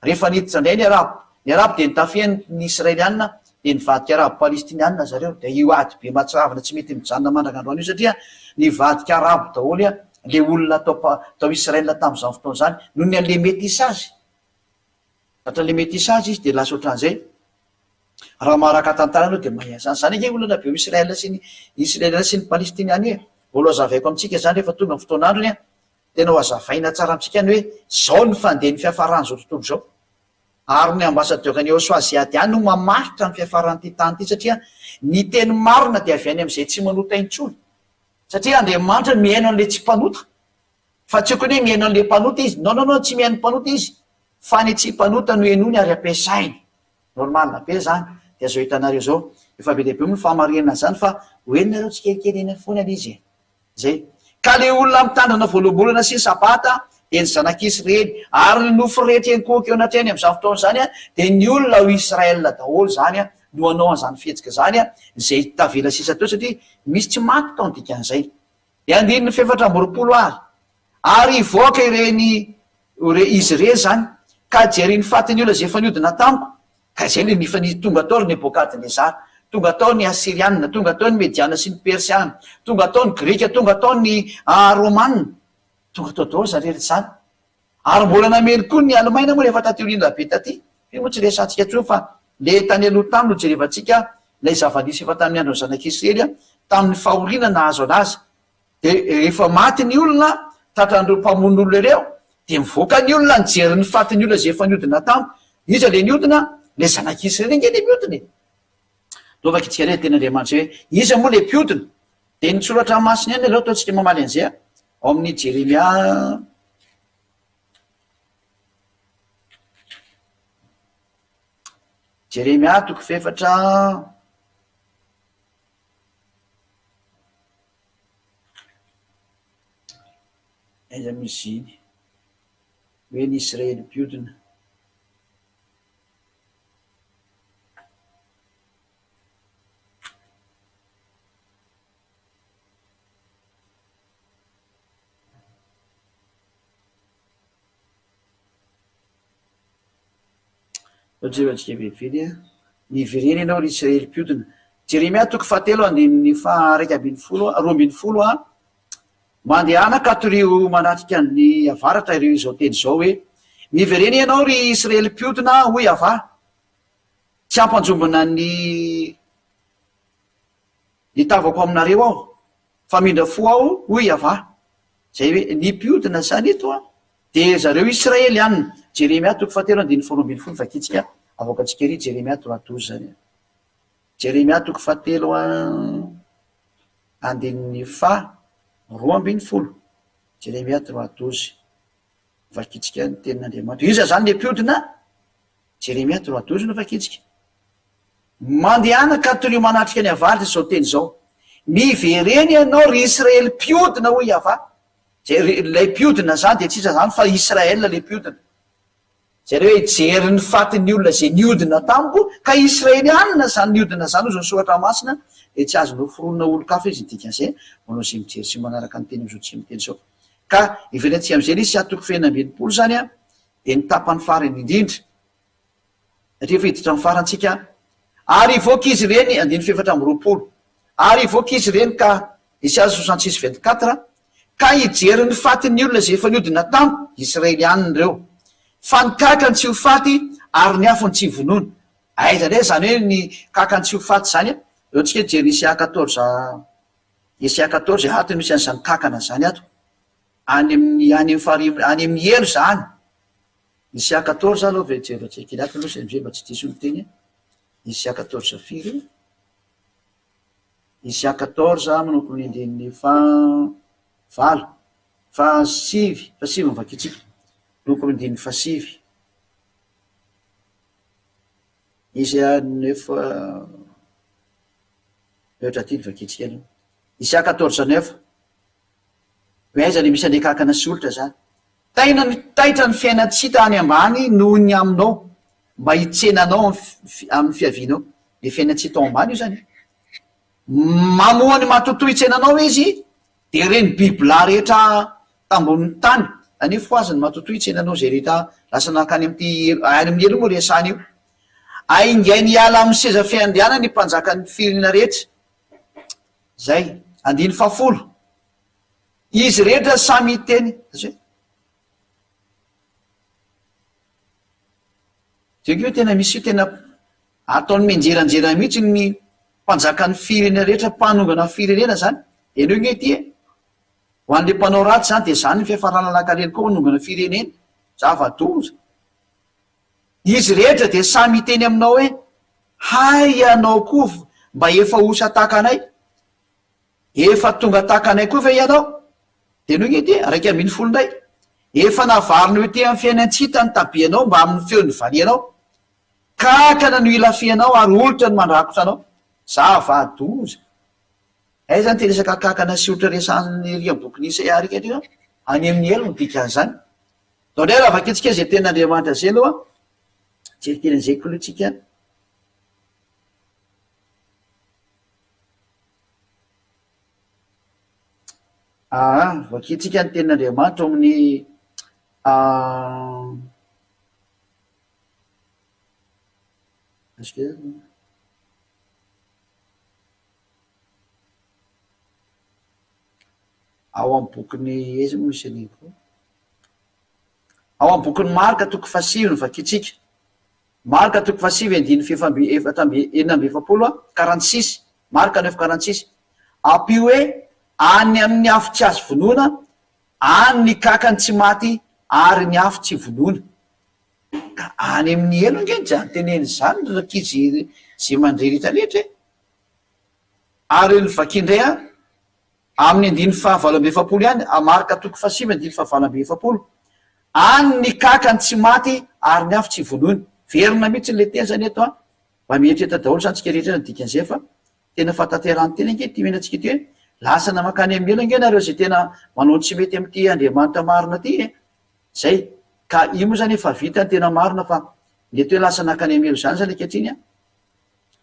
rehefa niditra indray ny arabo, ny arabo dia nitafihany ny israeliana dia nivadika arabo palestiniana zareo dia io ady be mahatsiravina tsy mety mijanona mandraka androany io satria nivadika arabo daholo le olona tao tao Israël tamin'izany fotoana izany noho ny an'le métissage. Tratra le métissage izy dia lasa ohatran'izay. Raha maharaka tantara anao dia mahay an'izany. Izany ange olana be ao Israël sy ny Israël sy ny Palestiniana io e. Mbola ho azavaiko amintsika izany rehefa tonga ny fotoan'androny an. Tena ho azavaina tsara amintsika ny hoe izao ny fandehan'ny fiafaran'izao tontolo izao. Ary ny ambassadeur ny ao Swaziadia no mamaritra ny fiafaran'ity tany ity satria ny teny marina dia avy any amin'izay tsy manota intsony. Satria Andriamanitra mihaino an'ilay tsy mpanota. Fa tsy okony hoe mihaino an'ilay mpanota izy. Non non non tsy mihaino mpanota izy fa ny tsy mpanota no henoiny ary ampiasainy. Normal be zany. Dia zao hitanareo zao. Efa be dia be moa ny fahamarinana an'izany fa ho henonareo tsikelikely eny foana ilay izy e. Zay. Ka le olona mitandrina voaloham-bolana sy ny sabata dia ny zanak'Israely. Ary ny nofo rehetra enkohoka eo anatrehany amin'izany fotoana izany dia ny olona ao Israel daholo izany no hanao an'izany fihetsika izany izay tavela sisa teo satria misy tsy maty tao ny dikan'izay. Ny andininy fahefatra amby 20 ary, Ary hivoaka ireny, ire, izy ireny izany, ka hijery ny fatin'ny olona izay efa niodina tamiko, ka izay ilay efa ni, tonga tao ry Nebokadnezara, tonga tao ny Asyriana, tonga tao ny Mediana sy ny Persiana, tonga tao ny Grika, tonga tao ny Romana, tonga tao daholo izany rehetra izany. Ary mbola namely koa ny Alemaina moa rehefa taty aoriana be taty. Io moa tsy resahantsika intsony fa le tany aloha tany no jerevantsika ilay zava-nisy efa tamin'ny andron'ny zanak'Israely tamin'ny fahoriana nahazo anazy. Dia rehefa maty ny olona tratran'ireo mpamono olona ireo, dia mivoaka ny olona nijery ny fatin'ny olona izay efa niodina tamiko. Iza ilay niodina? Ilay zanak'Israely ange ilay miodina e! Toa vakintsika indray ny tenin'Andriamanitra hoe, iza moa ilay mpiodina? Dia ny soratra masina ihany aloha ataontsika mamaly an'izay ao amin'ny Jeremia. Jeremia toko fahefatra. Aiza moa izy iny? Hoe ny Israely mpiodina. Jerentsika vetivety a. Miverena ianao ry Israely mpiodina. Jeremia toko fahatelo andininy faha 11, 12 a. Mandehana ka torio manatrika ny avaratra ireo izao teny izao hoe, Miverena ianao ry Israely mpiodina, hoy Yavah. Tsy hampanjombona ny ny tavako aminareo aho, fa hamindra fo aho, hoy Yavah. Izay hoe ny mpiodina izany eto an, dia zareo Israelianina. Jeremia toko fahatelo andininy faharoa ambinifolo vakintsika, avoakantsika ery Jeremia trois douze izany an. Jeremia toko fahatelo an, andininy faha 12. Jeremia trois douze. Vakintsika ny tenin'Andriamanitra. Iza izany ilay mpiodina? Jeremia trois douze no vakintsika. Mandehana ka torio manatrika ny avaratra izao teny izao, Miverena ianao, ry Israely mpiodina, hoy Yavah. Izay ry, ilay mpiodina izany dia tsy iza izany fa Israel ilay mpiodina. Izay ilay hoe hijery ny fatin'ny olona izay niodina tamiko, ka Israelianina izany niodina izany hozy ny Soratra Masina, dia tsy azo noforonina olon-kafa izy, ny dikan'izay, manao izay mijery sy manaraka ny teny amin'izao tsy miteny izao. Ka ivelantsika amin'izay ilay izy, atoko feno 66 izany an, dia ny tapany farany indrindra. Rehefa hiditra amin'ny farany tsika, ary hivoaka izy ireny, andininy faha 24, ary hivoaka izy ireny ka, Isaia 66 24, ka hijery ny fatin'ny olona izay efa niodina tamiko, Israelianina ireo, fa ny kakany tsy ho faty ary ny afony tsy vonoina. Aiza indray izany hoe ny kakany tsy ho faty izany? Eo tsika hijery Isaia 14, Isaia 14, ato no misy an'izany kakana izany ato. Any amin'ny, any amin'ny farihy, any amin'ny helo izany. Isia 14 aloha ve jerentsika kely ato aloha zay amizay mba tsy diso ny teny e. Isia 14 firy? Isia 14 manomboka amin'ny andininy faha valo, faha sivy, faha sivy no vakintsika. Manomboka amin'ny andininy faha sivy. Isia neuf mihoatra aty no vakintsika aloha. Isia 14 neuf. Hoe aiza le misy an'le kankana sy olitra zany. Taina ny taitra ny fiainan-tsy hita any ambany noho ny aminao, mba hitsena anao amin'ny fiavianao. Le fiainan-tsy hita ao ambany io zany e. Mamoha ny matotoa hitsena anao izy, dia ireny bibilahy rehetra tambonin'ny tany, zany hoe fohazy ny matotoa hitsena anao izay rehetra lasa nankany amin'ity helo, any amin'ny helo moa resahana io. Aingainy hiala amin'ny seza fiandrianany ny mpanjakan'ny firenena rehetra. Zay. Andininy fahafolo. Izy rehetra samy hiteny zay. Zay koa tena misy io tena ataony mianjeranjera mihitsy ny mpanjakan'ny firenena rehetra mpanongana firenena zany. Henoy nge ity e. Ho an'le mpanao ratsy zany dia zany ny fiafarana lankalely koa manongana firenena. Zava-doza. Izy rehetra dia samy hiteny aminao hoe, Hay ianao koa mba efa osa tahaka anay. Efa tonga tahaka anay koa ve ianao? Dia noho ity, 11 indray, Efa navarina ho ety amin'ny fiainan-tsy hita ny tabianao mbamin'ny feon'ny valianao. Kankana no ilafihanao ary olitra no mandrakotra anao. Zava-doza! Aiza ity resaka kankana sy olitra resahan'ny ery amin'ny bokin'i Isaia ery ry? Any amin'ny helo no dikan'izany. Izao indray raha vakintsika izay tenin'Andriamanitra izay aloha, jery kely an'izay koa aloha tsika. Aa, vakintsika ny tenin'Andriamanitra ao amin'ny Ao amin'ny bokin'ny, aiza moa misy an'iny koa? Ao amin'ny bokin'i Marka toko fahasivy no vakintsika. Marka toko fahasivy andininy fahefa amby efatra amby 46 a, quarante six, Marka neuf quarante six. Ampio hoe any amin'ny afo tsy azo vonoina. Any ny kakany tsy maty ary ny afo tsy vonoina. Ka any amin'ny helo ange izany teneny izany ry rankizy izay mandre rehetra rehetra e! Ary ny vaky indray an, amin'ny andininy faha 48 ihany, Marka toko faha 9 andininy faha 48, Any ny kakany tsy maty ary ny afo tsy vonoina. Verina mihitsy ilay teny izany eto an, mba mieritreritra daholo izany tsika rehetra ny dikan'izay fa tena fahatanterahan'ny teny ange ity omenantsika ity hoe lasa namakany amin'ny helo ange nareo izay tena manao ny tsy mety amin'ity Andriamanitra marina ity e! Zay. Ka io moa zany efa vita ny tena marina fa mety hoe lasa nankany amin'ny helo zany zany ankehitriny an,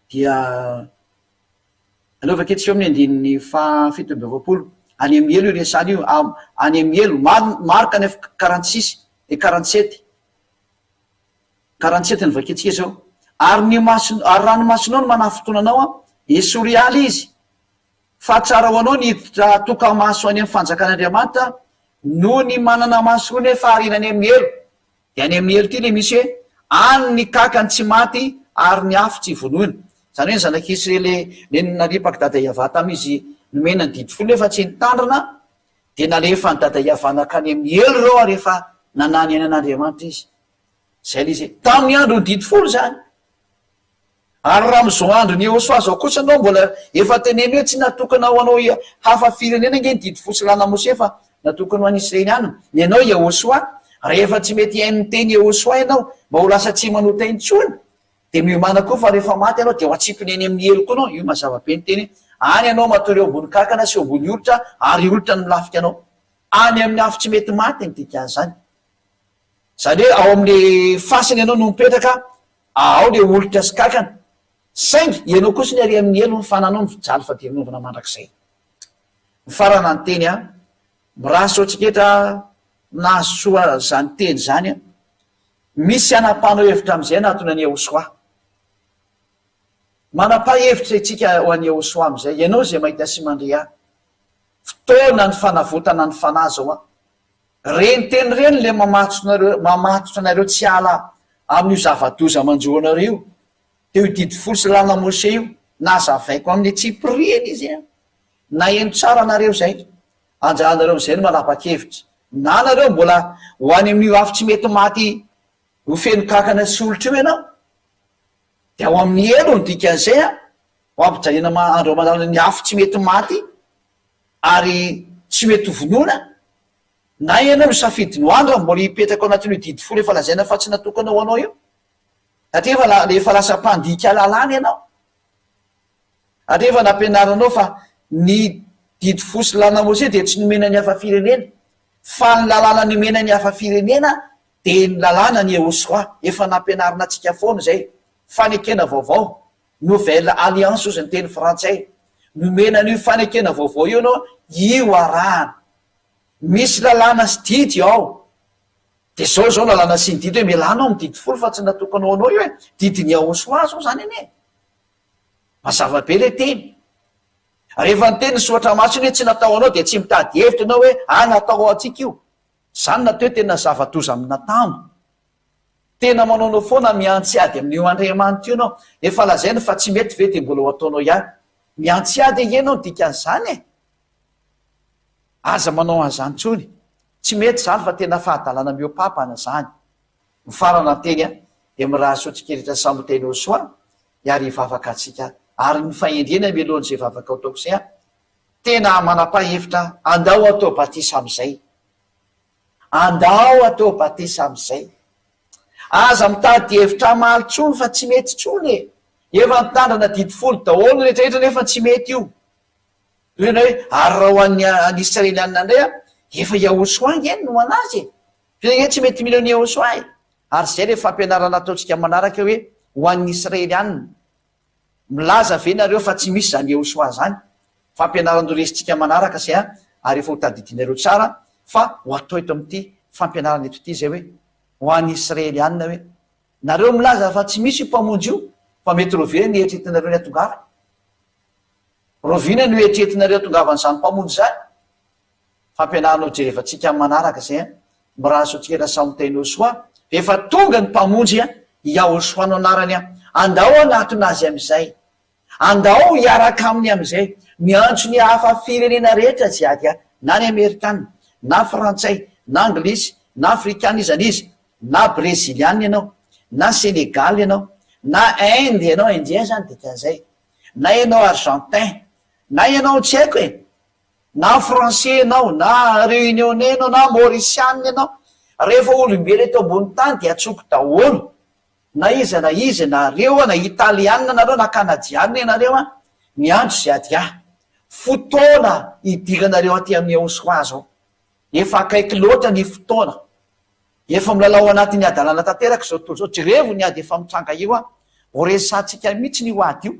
dia aleo vakintsika eo amin'ny andininy faha 47, any amin'ny helo io resahana io, any amin'ny helo, Marc 9 46 et 47, 47 no vakintsika izao, ary ny maso, ary raha ny masonao no manafintohina anao an, esory hiala izy, Fa tsara ho anao ny hiditra toka-maso any amin'ny fanjakan'Andriamanitra noho ny manana maso roa nefa ariana any amin'ny helo. Dia any amin'ny helo ity ilay misy hoe, any ny kakany tsy maty ary ny afo tsy vonoina. Izany hoe ny zanak'Israely le naripak'i Dada Yavah tamin'izy nomena ny didy folo nefa tsy nitandrina dia nalefan'i Dada Yavah nankany amin'ny helo ireo ary efa nanany aina an'Andriamanitra izy. Izay ilay izy. Tamin'ny andron'ny didy folo izany. Ary raha amin'izao andron'i Yehosua izao kosa ianao mbola efa teneno hoe tsy natokana ho anao hafa firenena ange ny didy fo sy lalàna Mose fa natokana ho an'i Israely ihany. Ny anao Yehosua, rehefa tsy mety hihaino ny teny Yehosua ianao mba ho lasa tsy manota intsony dia miomàna koa fa rehefa maty ianao dia ho atsipiny eny amin'ny helo koa ianao, io mazava be ny teny hoe any ianao matory eo ambony kankana sy eo ambony olitra ary olitra no milafika anao. Any amin'ny afo tsy mety maty ny dikan'izany. Izany hoe ao amin'ny fasana ianao no mipetraka Ao le olitra sy kakana. Saingy ianao kosa ny ary amin'ny helo ny fananao mijaly fadiranovana mandrakizay. Mifarana ny teny an. Mirary soa antsika eto an, nahazo soa izany teny izany an. Misy hanapahanao hevitra amin'izay hanatona an'i Yehosua. Manapaha hevitra isika ho an'i Yehosua amin'izay. Ianao izay mahita sy mandre ahy. Fotoana ny fanavotana ny fanahy izao an. Reny teny ireny le mamatotra mamatotra anareo tsy hiala amin'io zava-doza manjo anareo io, teo io didy folo sy lalana Mose io, nazavaiko amin'ny antsipiriany izy an! Naheno tsara nareo izay, anjaranareo amin'izay no manapa-kevitra, na nareo mbola ho any amin'io afo tsy mety maty ho feno kankana sy olitra io ianao, dia ao amin'ny helo ny dikan'izay an, ho ampijaliana andro aman'alina ny afo tsy mety maty, ary tsy mety ho vonoina, na ianao misafidy ny ho andro mbola hipetraka ao anatin'io didy folo efa lazaina fa tsy natokana ho anao io, satria efa efa lasa mpandika lalàna ianao, ary efa nampianarinao fa ny didy folo sy lalàna Mosesy dia tsy nomena ny hafa firenena, fa ny lalàna nomena ny hafa firenena dia ny lalàna ny Yehosua, efa nampianarina antsika foana izay, fanekena vaovao. Nouvelle alliance ozy ny teny frantsay. Nomena an'io fanekena vaovao io ianao, io arahana. Misy lalàna sy didy ao. Dia zao zao lalàna sy ny didy hoe mialà anao amin'ny didy folo fa tsy natokana ho anao io e. Didin'i Yahoshuah zao zany anie e. Mazava be le teny. Rehefa niteny ny soratra masina hoe tsy natao ho anao dia tsy mitady hevitra ianao hoe ah natao ho antsika io. Zany natao hoe tena zava-doza amin'atambo. Tena manaonao foana mihantsy ady amin'io Andriamanitra io ianao. Efa lazainy fa tsy mety ve dia mbola ho ataonao ihany. Mihantsy ady ange ianao ny dikan'izany e! Aza manao an'izany intsony. Tsy mety izany fa tena fahadalana mihoa-papana izany. Mifarana ny teny dia mirary soa antsika rehetra samy ho teny Osoa ary hivavaka antsika ary ny fahendrena mialohan'izay vavaka ataoko izay an! Tena manapa-hevitra andao atao batisa amin'izay. Andao atao batisa amizay. Aza mitady hevitra hamaly tsony fa tsy mety tsony e! Efa nitandrina didy folo daholo ny rehetra rehetra nefa tsy mety io. Toy ny hoe ary raha ho an'ny an'ny Israelianina indray an, efa Yahosoa ange no anazy e! Fa ange tsy mety mino an'i Yahosoa e! Ary izay ilay fampianarana ataontsika manaraka hoe ho an'ny Israelianina. Milaza ve nareo fa tsy misy zany Yehosoa zany? Fampianarana ho resintsika manaraka se a, ary efa ho tadidinareo tsara fa ho atao eto amin'ity fampianarana eto ity zay hoe, ho an'ny Israelianina hoe, nareo milaza fa tsy misy io Mpamonjy io, fa mety roviana ny eritreretinareo ny hatongavany? Roviana no eritreretinareo hatongavan'izany Mpamonjy izany? Fampianarana ho jerevantsika amin'ny manaraka izay an! Mirary soa antsika rehetra samy ho tahin'i Yehosua. Efa tonga ny Mpamonjy an! Yahosua no anarany an! Andao hanatona Azy amin'izay. Andao hiaraka Aminy amin'izay. Miantso ny hafa firenena rehetra jiady an! Na ny Amerikana, Na frantsay, na anglisy, na afrikana iza n'iza, na breziliana ianao, na senegaly ianao, na inde ianao, indien zany dikan'izay, na ianao argentin, na ianao tsy haiko e, na français ianao, na réunionnais ianao, na mauriciana ianao, rehefa olombelo eto ambony tany dia antsoiko daholo, na iza na iza, nareo a, na italiana nareo, na kanadiana ianareo a, miandry izay ady ahy. Fotoana hidiranareo aty amin'ny Eoswa zao. Efa akaiky loatra ny fotoana. Efa milalao ao anatin'ny hadalana tanteraka izao tontolo izao. Jerevo ny ady efa mitranga io a. Ho resahantsika mihitsy io ady io.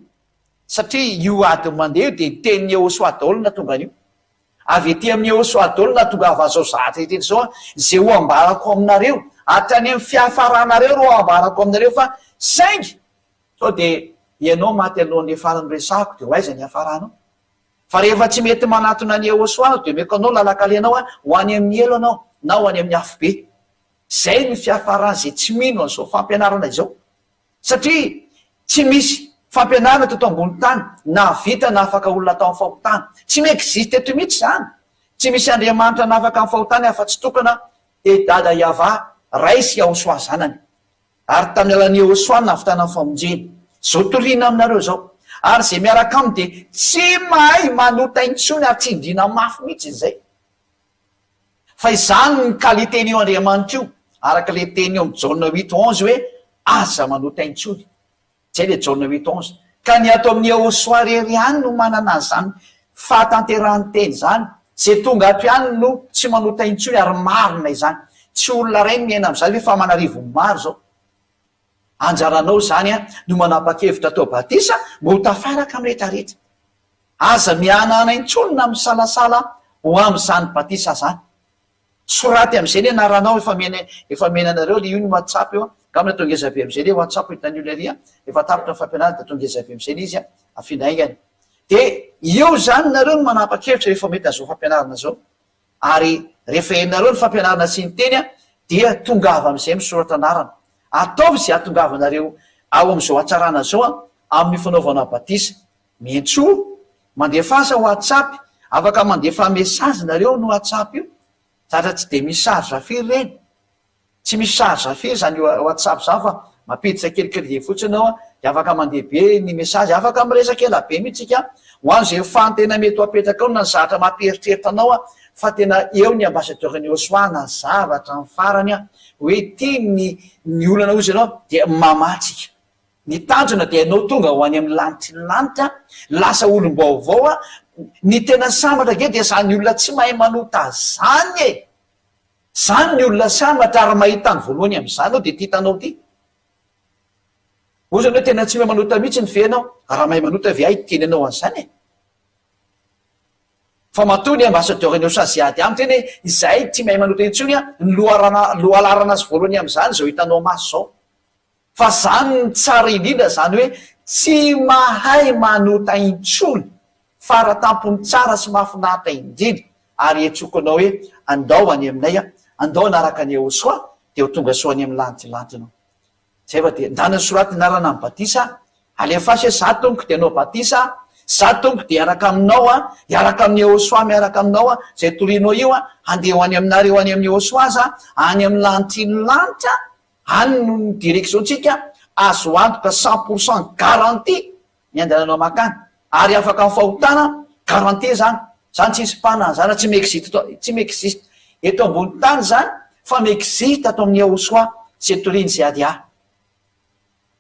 Satria io ady mandeha io dia ny tenin'i Yehosua daholo no nahatonga an'io. Avy ety amin'i Yehosua daholo no nahatongava an'izao zavatra rehetra izao an, izay ho ambarako aminareo. Hatrany amin'ny fiafaranareo no ambarako aminareo fa saingy sao dia ianao maty alohan'ny farany resahako dia ho aiza ny hiafaranao? Fa rehefa tsy mety manatona an'i Yehosua aho dia omeko anao lalan-kalehanao an, ho any amin'ny helo ianao na ho any amin'ny afobe. Izay no fiafaran'izay tsy mino an'izao fampianarana izao. Satria tsy misy fampianarana teto ambony tany nahavita nahafaka olona tao amin'ny fahotana. Tsy mi-existe eto mihitsy izany. Tsy misy Andriamanitra nahafaka amin'ny fahotany afa-tsy tokana dia Dada Yavah, Ray sy Yahosoa Zanany. Ary tamin'ny alalan'i Yahosoa no nahavitana ny famonjena. Izao toriana aminareo izao. Ary izay miaraka aminy dia tsy mahay manota intsony ary tsindriana mafy mihitsy izay. Fa izany ny qualité-n'io Andriamanitra io, araka ilay teny eo amin'ny Jaona huit onze hoe, aza manota intsony. Izay ilay Jaona huit onze. Ka ny ato amin'i Yahoshuah irery ihany no manana an'izany fahatanterahan'ny teny izany. Izay tonga ato ihany no tsy manota intsony ary marina izany. Tsy olona iray no miaina amin'izany ve fa aman'arivony maro izao. Anjaranao izany no manapa-kevitra atao batisa mba ho tafaraka amin'ny rehetrarehetra. Aza mihanahana intsony na misalasala ho amin'izany batisa izany. Soraty amin'izay ny anaranao, efa mena efa mena anareo le io ny whatsapp io an, angamba atao ngeza be amin'izay le whatsapp hitan'ny olona ery an, efa tapitra ny fampianarana dia atao ngeza be amin'izay le izy an, afindra haingana. Dia eo izany nareo no manapa-kevitra rehefa mety an'izao fampianarana izao. Ary rehefa henonareo ny fampianarana sy ny teny dia tongava amin'izay misoratra anarana. Ataovy izay hahatongavanareo ao amin'izao hatsarana izao amin'ny fanaovana batisa. Miantsoa, mandefasa whatsapp, afaka mandefa message nareo ny whatsapp io, zatra tsy dia misy charge firy ireny, tsy misy charge firy zany whatsapp zany fa mampiditra kely crédit fotsiny ao dia afaka mandeha be ny message, afaka miresaka ela be mihitsy tsika, ho an'izay fan tena mety ho apetraka ao na ny zavatra mampieritreritra anao fa tena eo ny ambassadeur ny Yosua na zavatra ny farany hoe ity ny ny olana ozy ianao dia mamaha tsika. Ny tanjona dia ianao tonga ho any amin'ny lanitry ny lanitra, lasa olom-baovao a, ny tena sambatra ange dia izany olona tsy mahay manota zany e! Zany ny olona sambatra ary mahita ny voalohany amin'izany aho dia ity hitanao ity. Ozy ianao tena tsy mahay manota mihitsy ny ve ianao? Raha mahay manota ve aho hiteny anao an'izany e? Fa matoa ny ambassadeur ny OSA ziady amiko teny hoe izahay tsy mahay manota intsony a, ny loharana lohalarana azy voalohany amin'izany izao hitanao maso izao. Fa zany ny tsara indrindra zany hoe tsy mahay manota intsony, faratampony tsara sy mahafinaritra indrindra ary etsoko anao hoe andao any aminay a, andao hanaraka an'i Yehosua dia ho tonga soa any amin'ny lantilanty ianao. Zay fa dia ndana soraty anarana amin'ny batisa a, alefaso hoe za tompoko dia hanao batisa a, za tompoko dia hiaraka aminao a, hiaraka amin'i Yehosua miaraka aminao a, zay torianao io a, handeha ho any aminareo any amin'i Yehosua za, any amin'ny lantin'ny lanitra Any no ny direction tsika azo antoka cent pour cent garantie ny andehananao makany ary afaka amin'ny fahotana garantie zany, zany tsisy mpanana zany tsy mi-existe tsy mi-existe eto ambony tany zany fa mi-existe ato amin'ny Yahoshuah sy toriany sy ady ahy.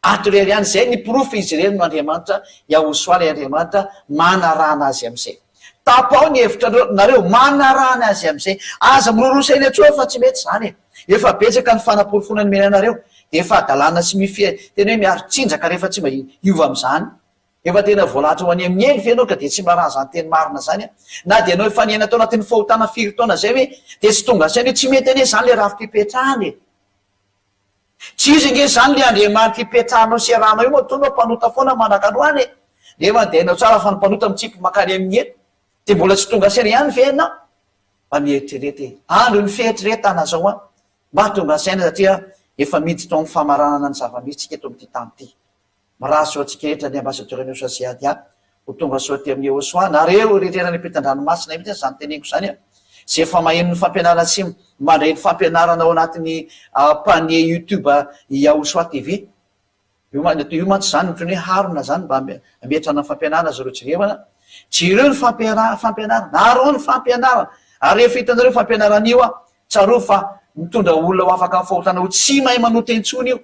Ato irery ihany izay ny porofo izy irery no Andriamanitra, Yahoshuah ilay Andriamanitra, manarahana azy amin'izay. Tapaho ny hevitra nareo, manarahana azy amin'izay. Aza miroroa saina intsony fa tsy mety izany e. Efa betsaka ny fanaporofoana nomena anareo, dia efa hadalana sy mifehy tena hoe miaro tsinjaka rehefa tsy mba hiova amin'izany. Efa tena voalahatra ho any amin'ny helo ve ianao ka dia tsy miraharaha izany teny marina izany an? Na dia ianao efa niaina tao anatin'ny fahotana firy taona izay hoe dia tsy tonga saina hoe tsy mety anie izany ilay rafi-pipetrahana e! Tsy izy ange izany ilay Andriamanitra ipetrahanao sy iarahanao io matoa ianao mpanota foana mandraka-androany e! Nefa dia hainao tsara fa ny mpanota mitsipy mankany amin'ny helo. Dia mbola tsy tonga saina ihany ve ianao? Mba mieritrereta e! Andro ny fieritreretana izao an! Mba tonga saina satria efa miditra ao amin'ny famaranana ny zava-misy tsika eto amin'ity tany ity. Mirary soa antsika rehetra ny Ambassadeur News Asia ho tonga soa aty amin'ny Eosoa. Nareo rehetra any ampitan-dranomasina mihitsy izany teneniko izany an! Izay efa maheno ny fampianarana sy mandray ny fampianarana ao anatin'ny panier youtube Yahoshua TV. Io io mantsy izany ohatran'ny hoe harona izany mba hametrahana ny fampianarana zareo jerevana. Jereo ny fampiara- fampianarana, araho ny fampianarana. Ary rehefa hitanareo io fampianarana io an, tsarovy fa mitondra olona ho afaka amin'ny fahotana ho tsy mahay manota intsony io.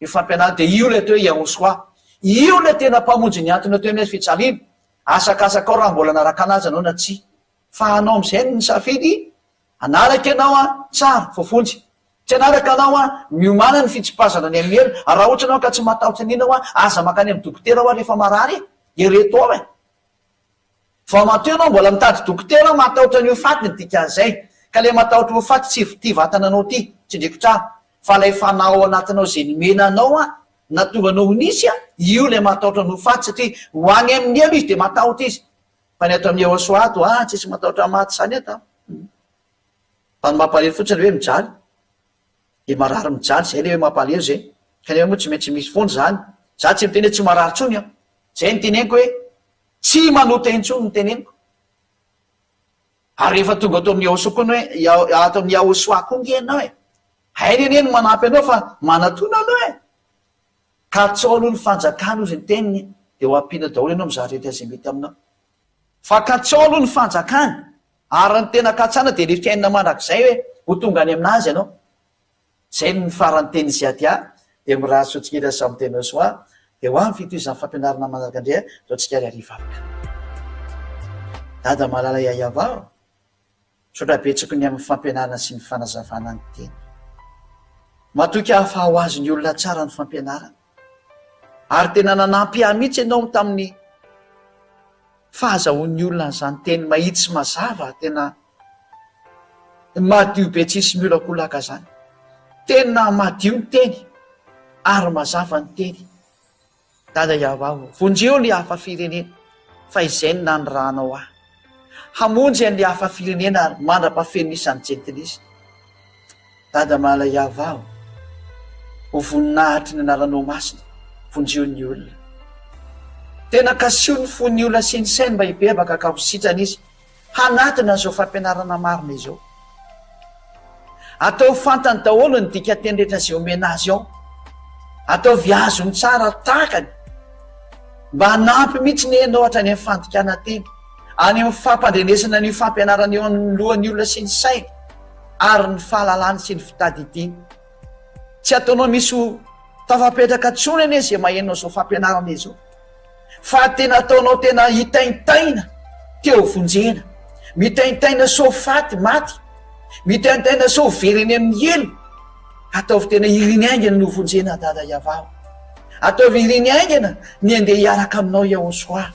Io fampianarana dia io ilay atao hoe Yahoshua. Io ilay tena mpamonjy nihantona teo amin'ny hazo fijaliana. Asakasakao raha mbola nanaraka anazy ianao na tsia. Fa anao amin'izay no nisafidy hanaraka ianao an, tsara, voavonjy. Tsy hanaraka anao an, miomàna ny fitsipazana ny amin'ny helo, ary raha ohatra ianao ka tsy matahotra an'iny hoa, aza mankany amin'ny dokotera hoa rehefa marary e! Ereto ao e! Vao matoa ianao mbola mitady dokotera matahotra ny ho faty ny dikan'izay, ka ilay matahotra ho faty tsy ity vatana anao ity, tsindriko tsara, fa ilay fanahy ao anatinao izay nomena anao an, nahatonga anao ho nisy an, io ilay matahotra ny ho faty satria ho any amin'ny helo izy dia matahotra izy. Fa ny ato amin'ny Eosoa ato ah tsisy matahotra maty zany eto an! Fa ny mampalahelo fotsiny hoe mijaly, de marary mijaly, zay le hoe mampalahelo zay, kanefa moa tsy maintsy misy foana zany, za tsy miteny hoe tsy marary tsony an, zay no teneniko hoe tsy manota intsony no teneniko, ary rehefa tonga ato amin'ny Eosoa koa ny hoe ato amin'ny Yahosoa koa nge ianao e, hainy anie ny manampy anao fa manatona aloha e! Katsao aloha ny fanjakana ozy ny teniny dia ho ampiana daholo ianao mizaha rehetra izay mety aminao. Fa katsao aloha ny fanjakana ary ny tena katsana dia le fiainana mandrakizay hoe ho tonga any aminazy ianao. Zay ny faran'ny teny Ziadia dia mirary soa antsika rehetra samy tena soa dia ho avy fitohizan'ny fampianarana manaraka indray atao antsika ary hivavaka. Dada malala Yayava ô! Misaotra betsaka ny amin'ny fampianarana sy ny fanazavana ny teny. Matoky aho fa ho azon'ny olona tsara ny fampianarana. Ary tena nanampy ahy mihitsy ianao tamin'ny fahazahoan'ny olona an'izany teny mahitsy sy mazava tena madio be tsisy miolakolaka izany. Tena madio ny teny ary mazava ny teny. Dada Yahweh ô, vonjeo ny hafa firenena, fa izay no nanirahanao ahy. Hamonjy an'ny hafa firenena ary mandra-pahafeno ny isan'ny jentilisa. Dada malala Yahweh ô, ho voninahitry ny anaranao masina, vonjeo ny olona. Tena kasiho ny fon'ny olona sy ny sainy mba hibebaka ka ho sitrana izy. Hanatona an'izao fampianarana marina izao. Ataovy fantany daholo ny dikanteny rehetra izay omena azy ao. Ataovy azony tsara takany. Mba hanampy mihitsy ny ianao hatrany amin'ny fandikana teny, any amin'ny fampandrenesana an'io fampianarana io amin'ny lohan'ny olona sy ny sainy ary ny fahalalany sy ny fitadidiany. Tsy ataonao misy ho tafapetraka intsony anie izay maheno an'izao fampianarana izao. Fa tena ataonao tena hitaintaina te ho vonjena, mitaintaina sao faty, maty, mitaintaina sao very any amin'ny helo, ataovy tena iriny haingana ny ho vonjena Dada Yavah o. Ataovy iriny haingana ny handeha hiaraka aminao Yahoshuah.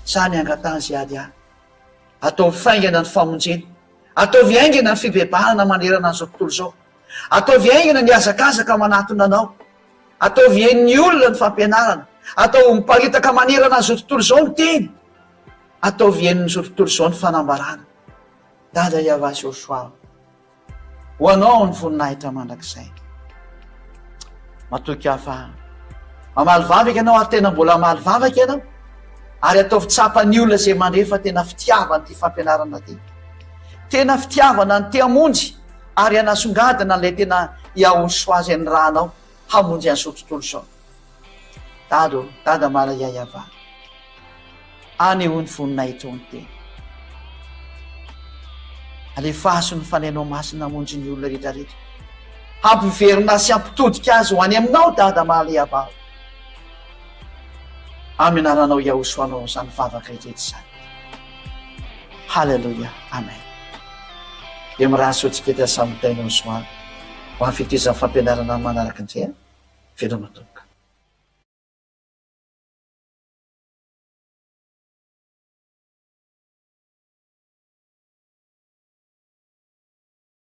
Zany angatahan ze ady ahy. Ataovy faingana ny famonjena. Ataovy haingana ny fibebahana manerana an'izao tontolo izao. Ataovy haingana ny hazakazaka manatona anao. Ataovy henon'ny olona ny fampianarana. Ataovy miparitaka manerana an'izao tontolo izao ny teny. Ataovy henon'izao tontolo izao ny fanambarana. Dada Yavah Joshua, ho anao ny voninahitra mandrakizay. Matoky aho fa mamaly vavaka ianao ary tena mbola hamaly vavaka ianao. Ary ataovy tsapan'ny olona izay mandre fa tena fitiavana ity fampianarana ity. Tena fitiavana ny te hamonjy ary hanasongadina an'ilay tena Yahushua izay nirahanao hamonjy an'izao tontolo izao. Dada ô, Dada malala Yayavah, anehoy ny voninahitrao ny teny. Alefaso ny Fanahinao Masina hamonjy ny olona rehetra rehetra. Hampiverina sy hampitodika azy ho any aminao Dada malala Yavah. Amin'ny anaranao Yahushua no izany vavaka rehetra izany. Haleloia Amen Dia mirary soa antsika eto samy mitaina ho soa ho amin'ny fitohizan'ny fampianarana manaraka indray a! Veloma tompoko.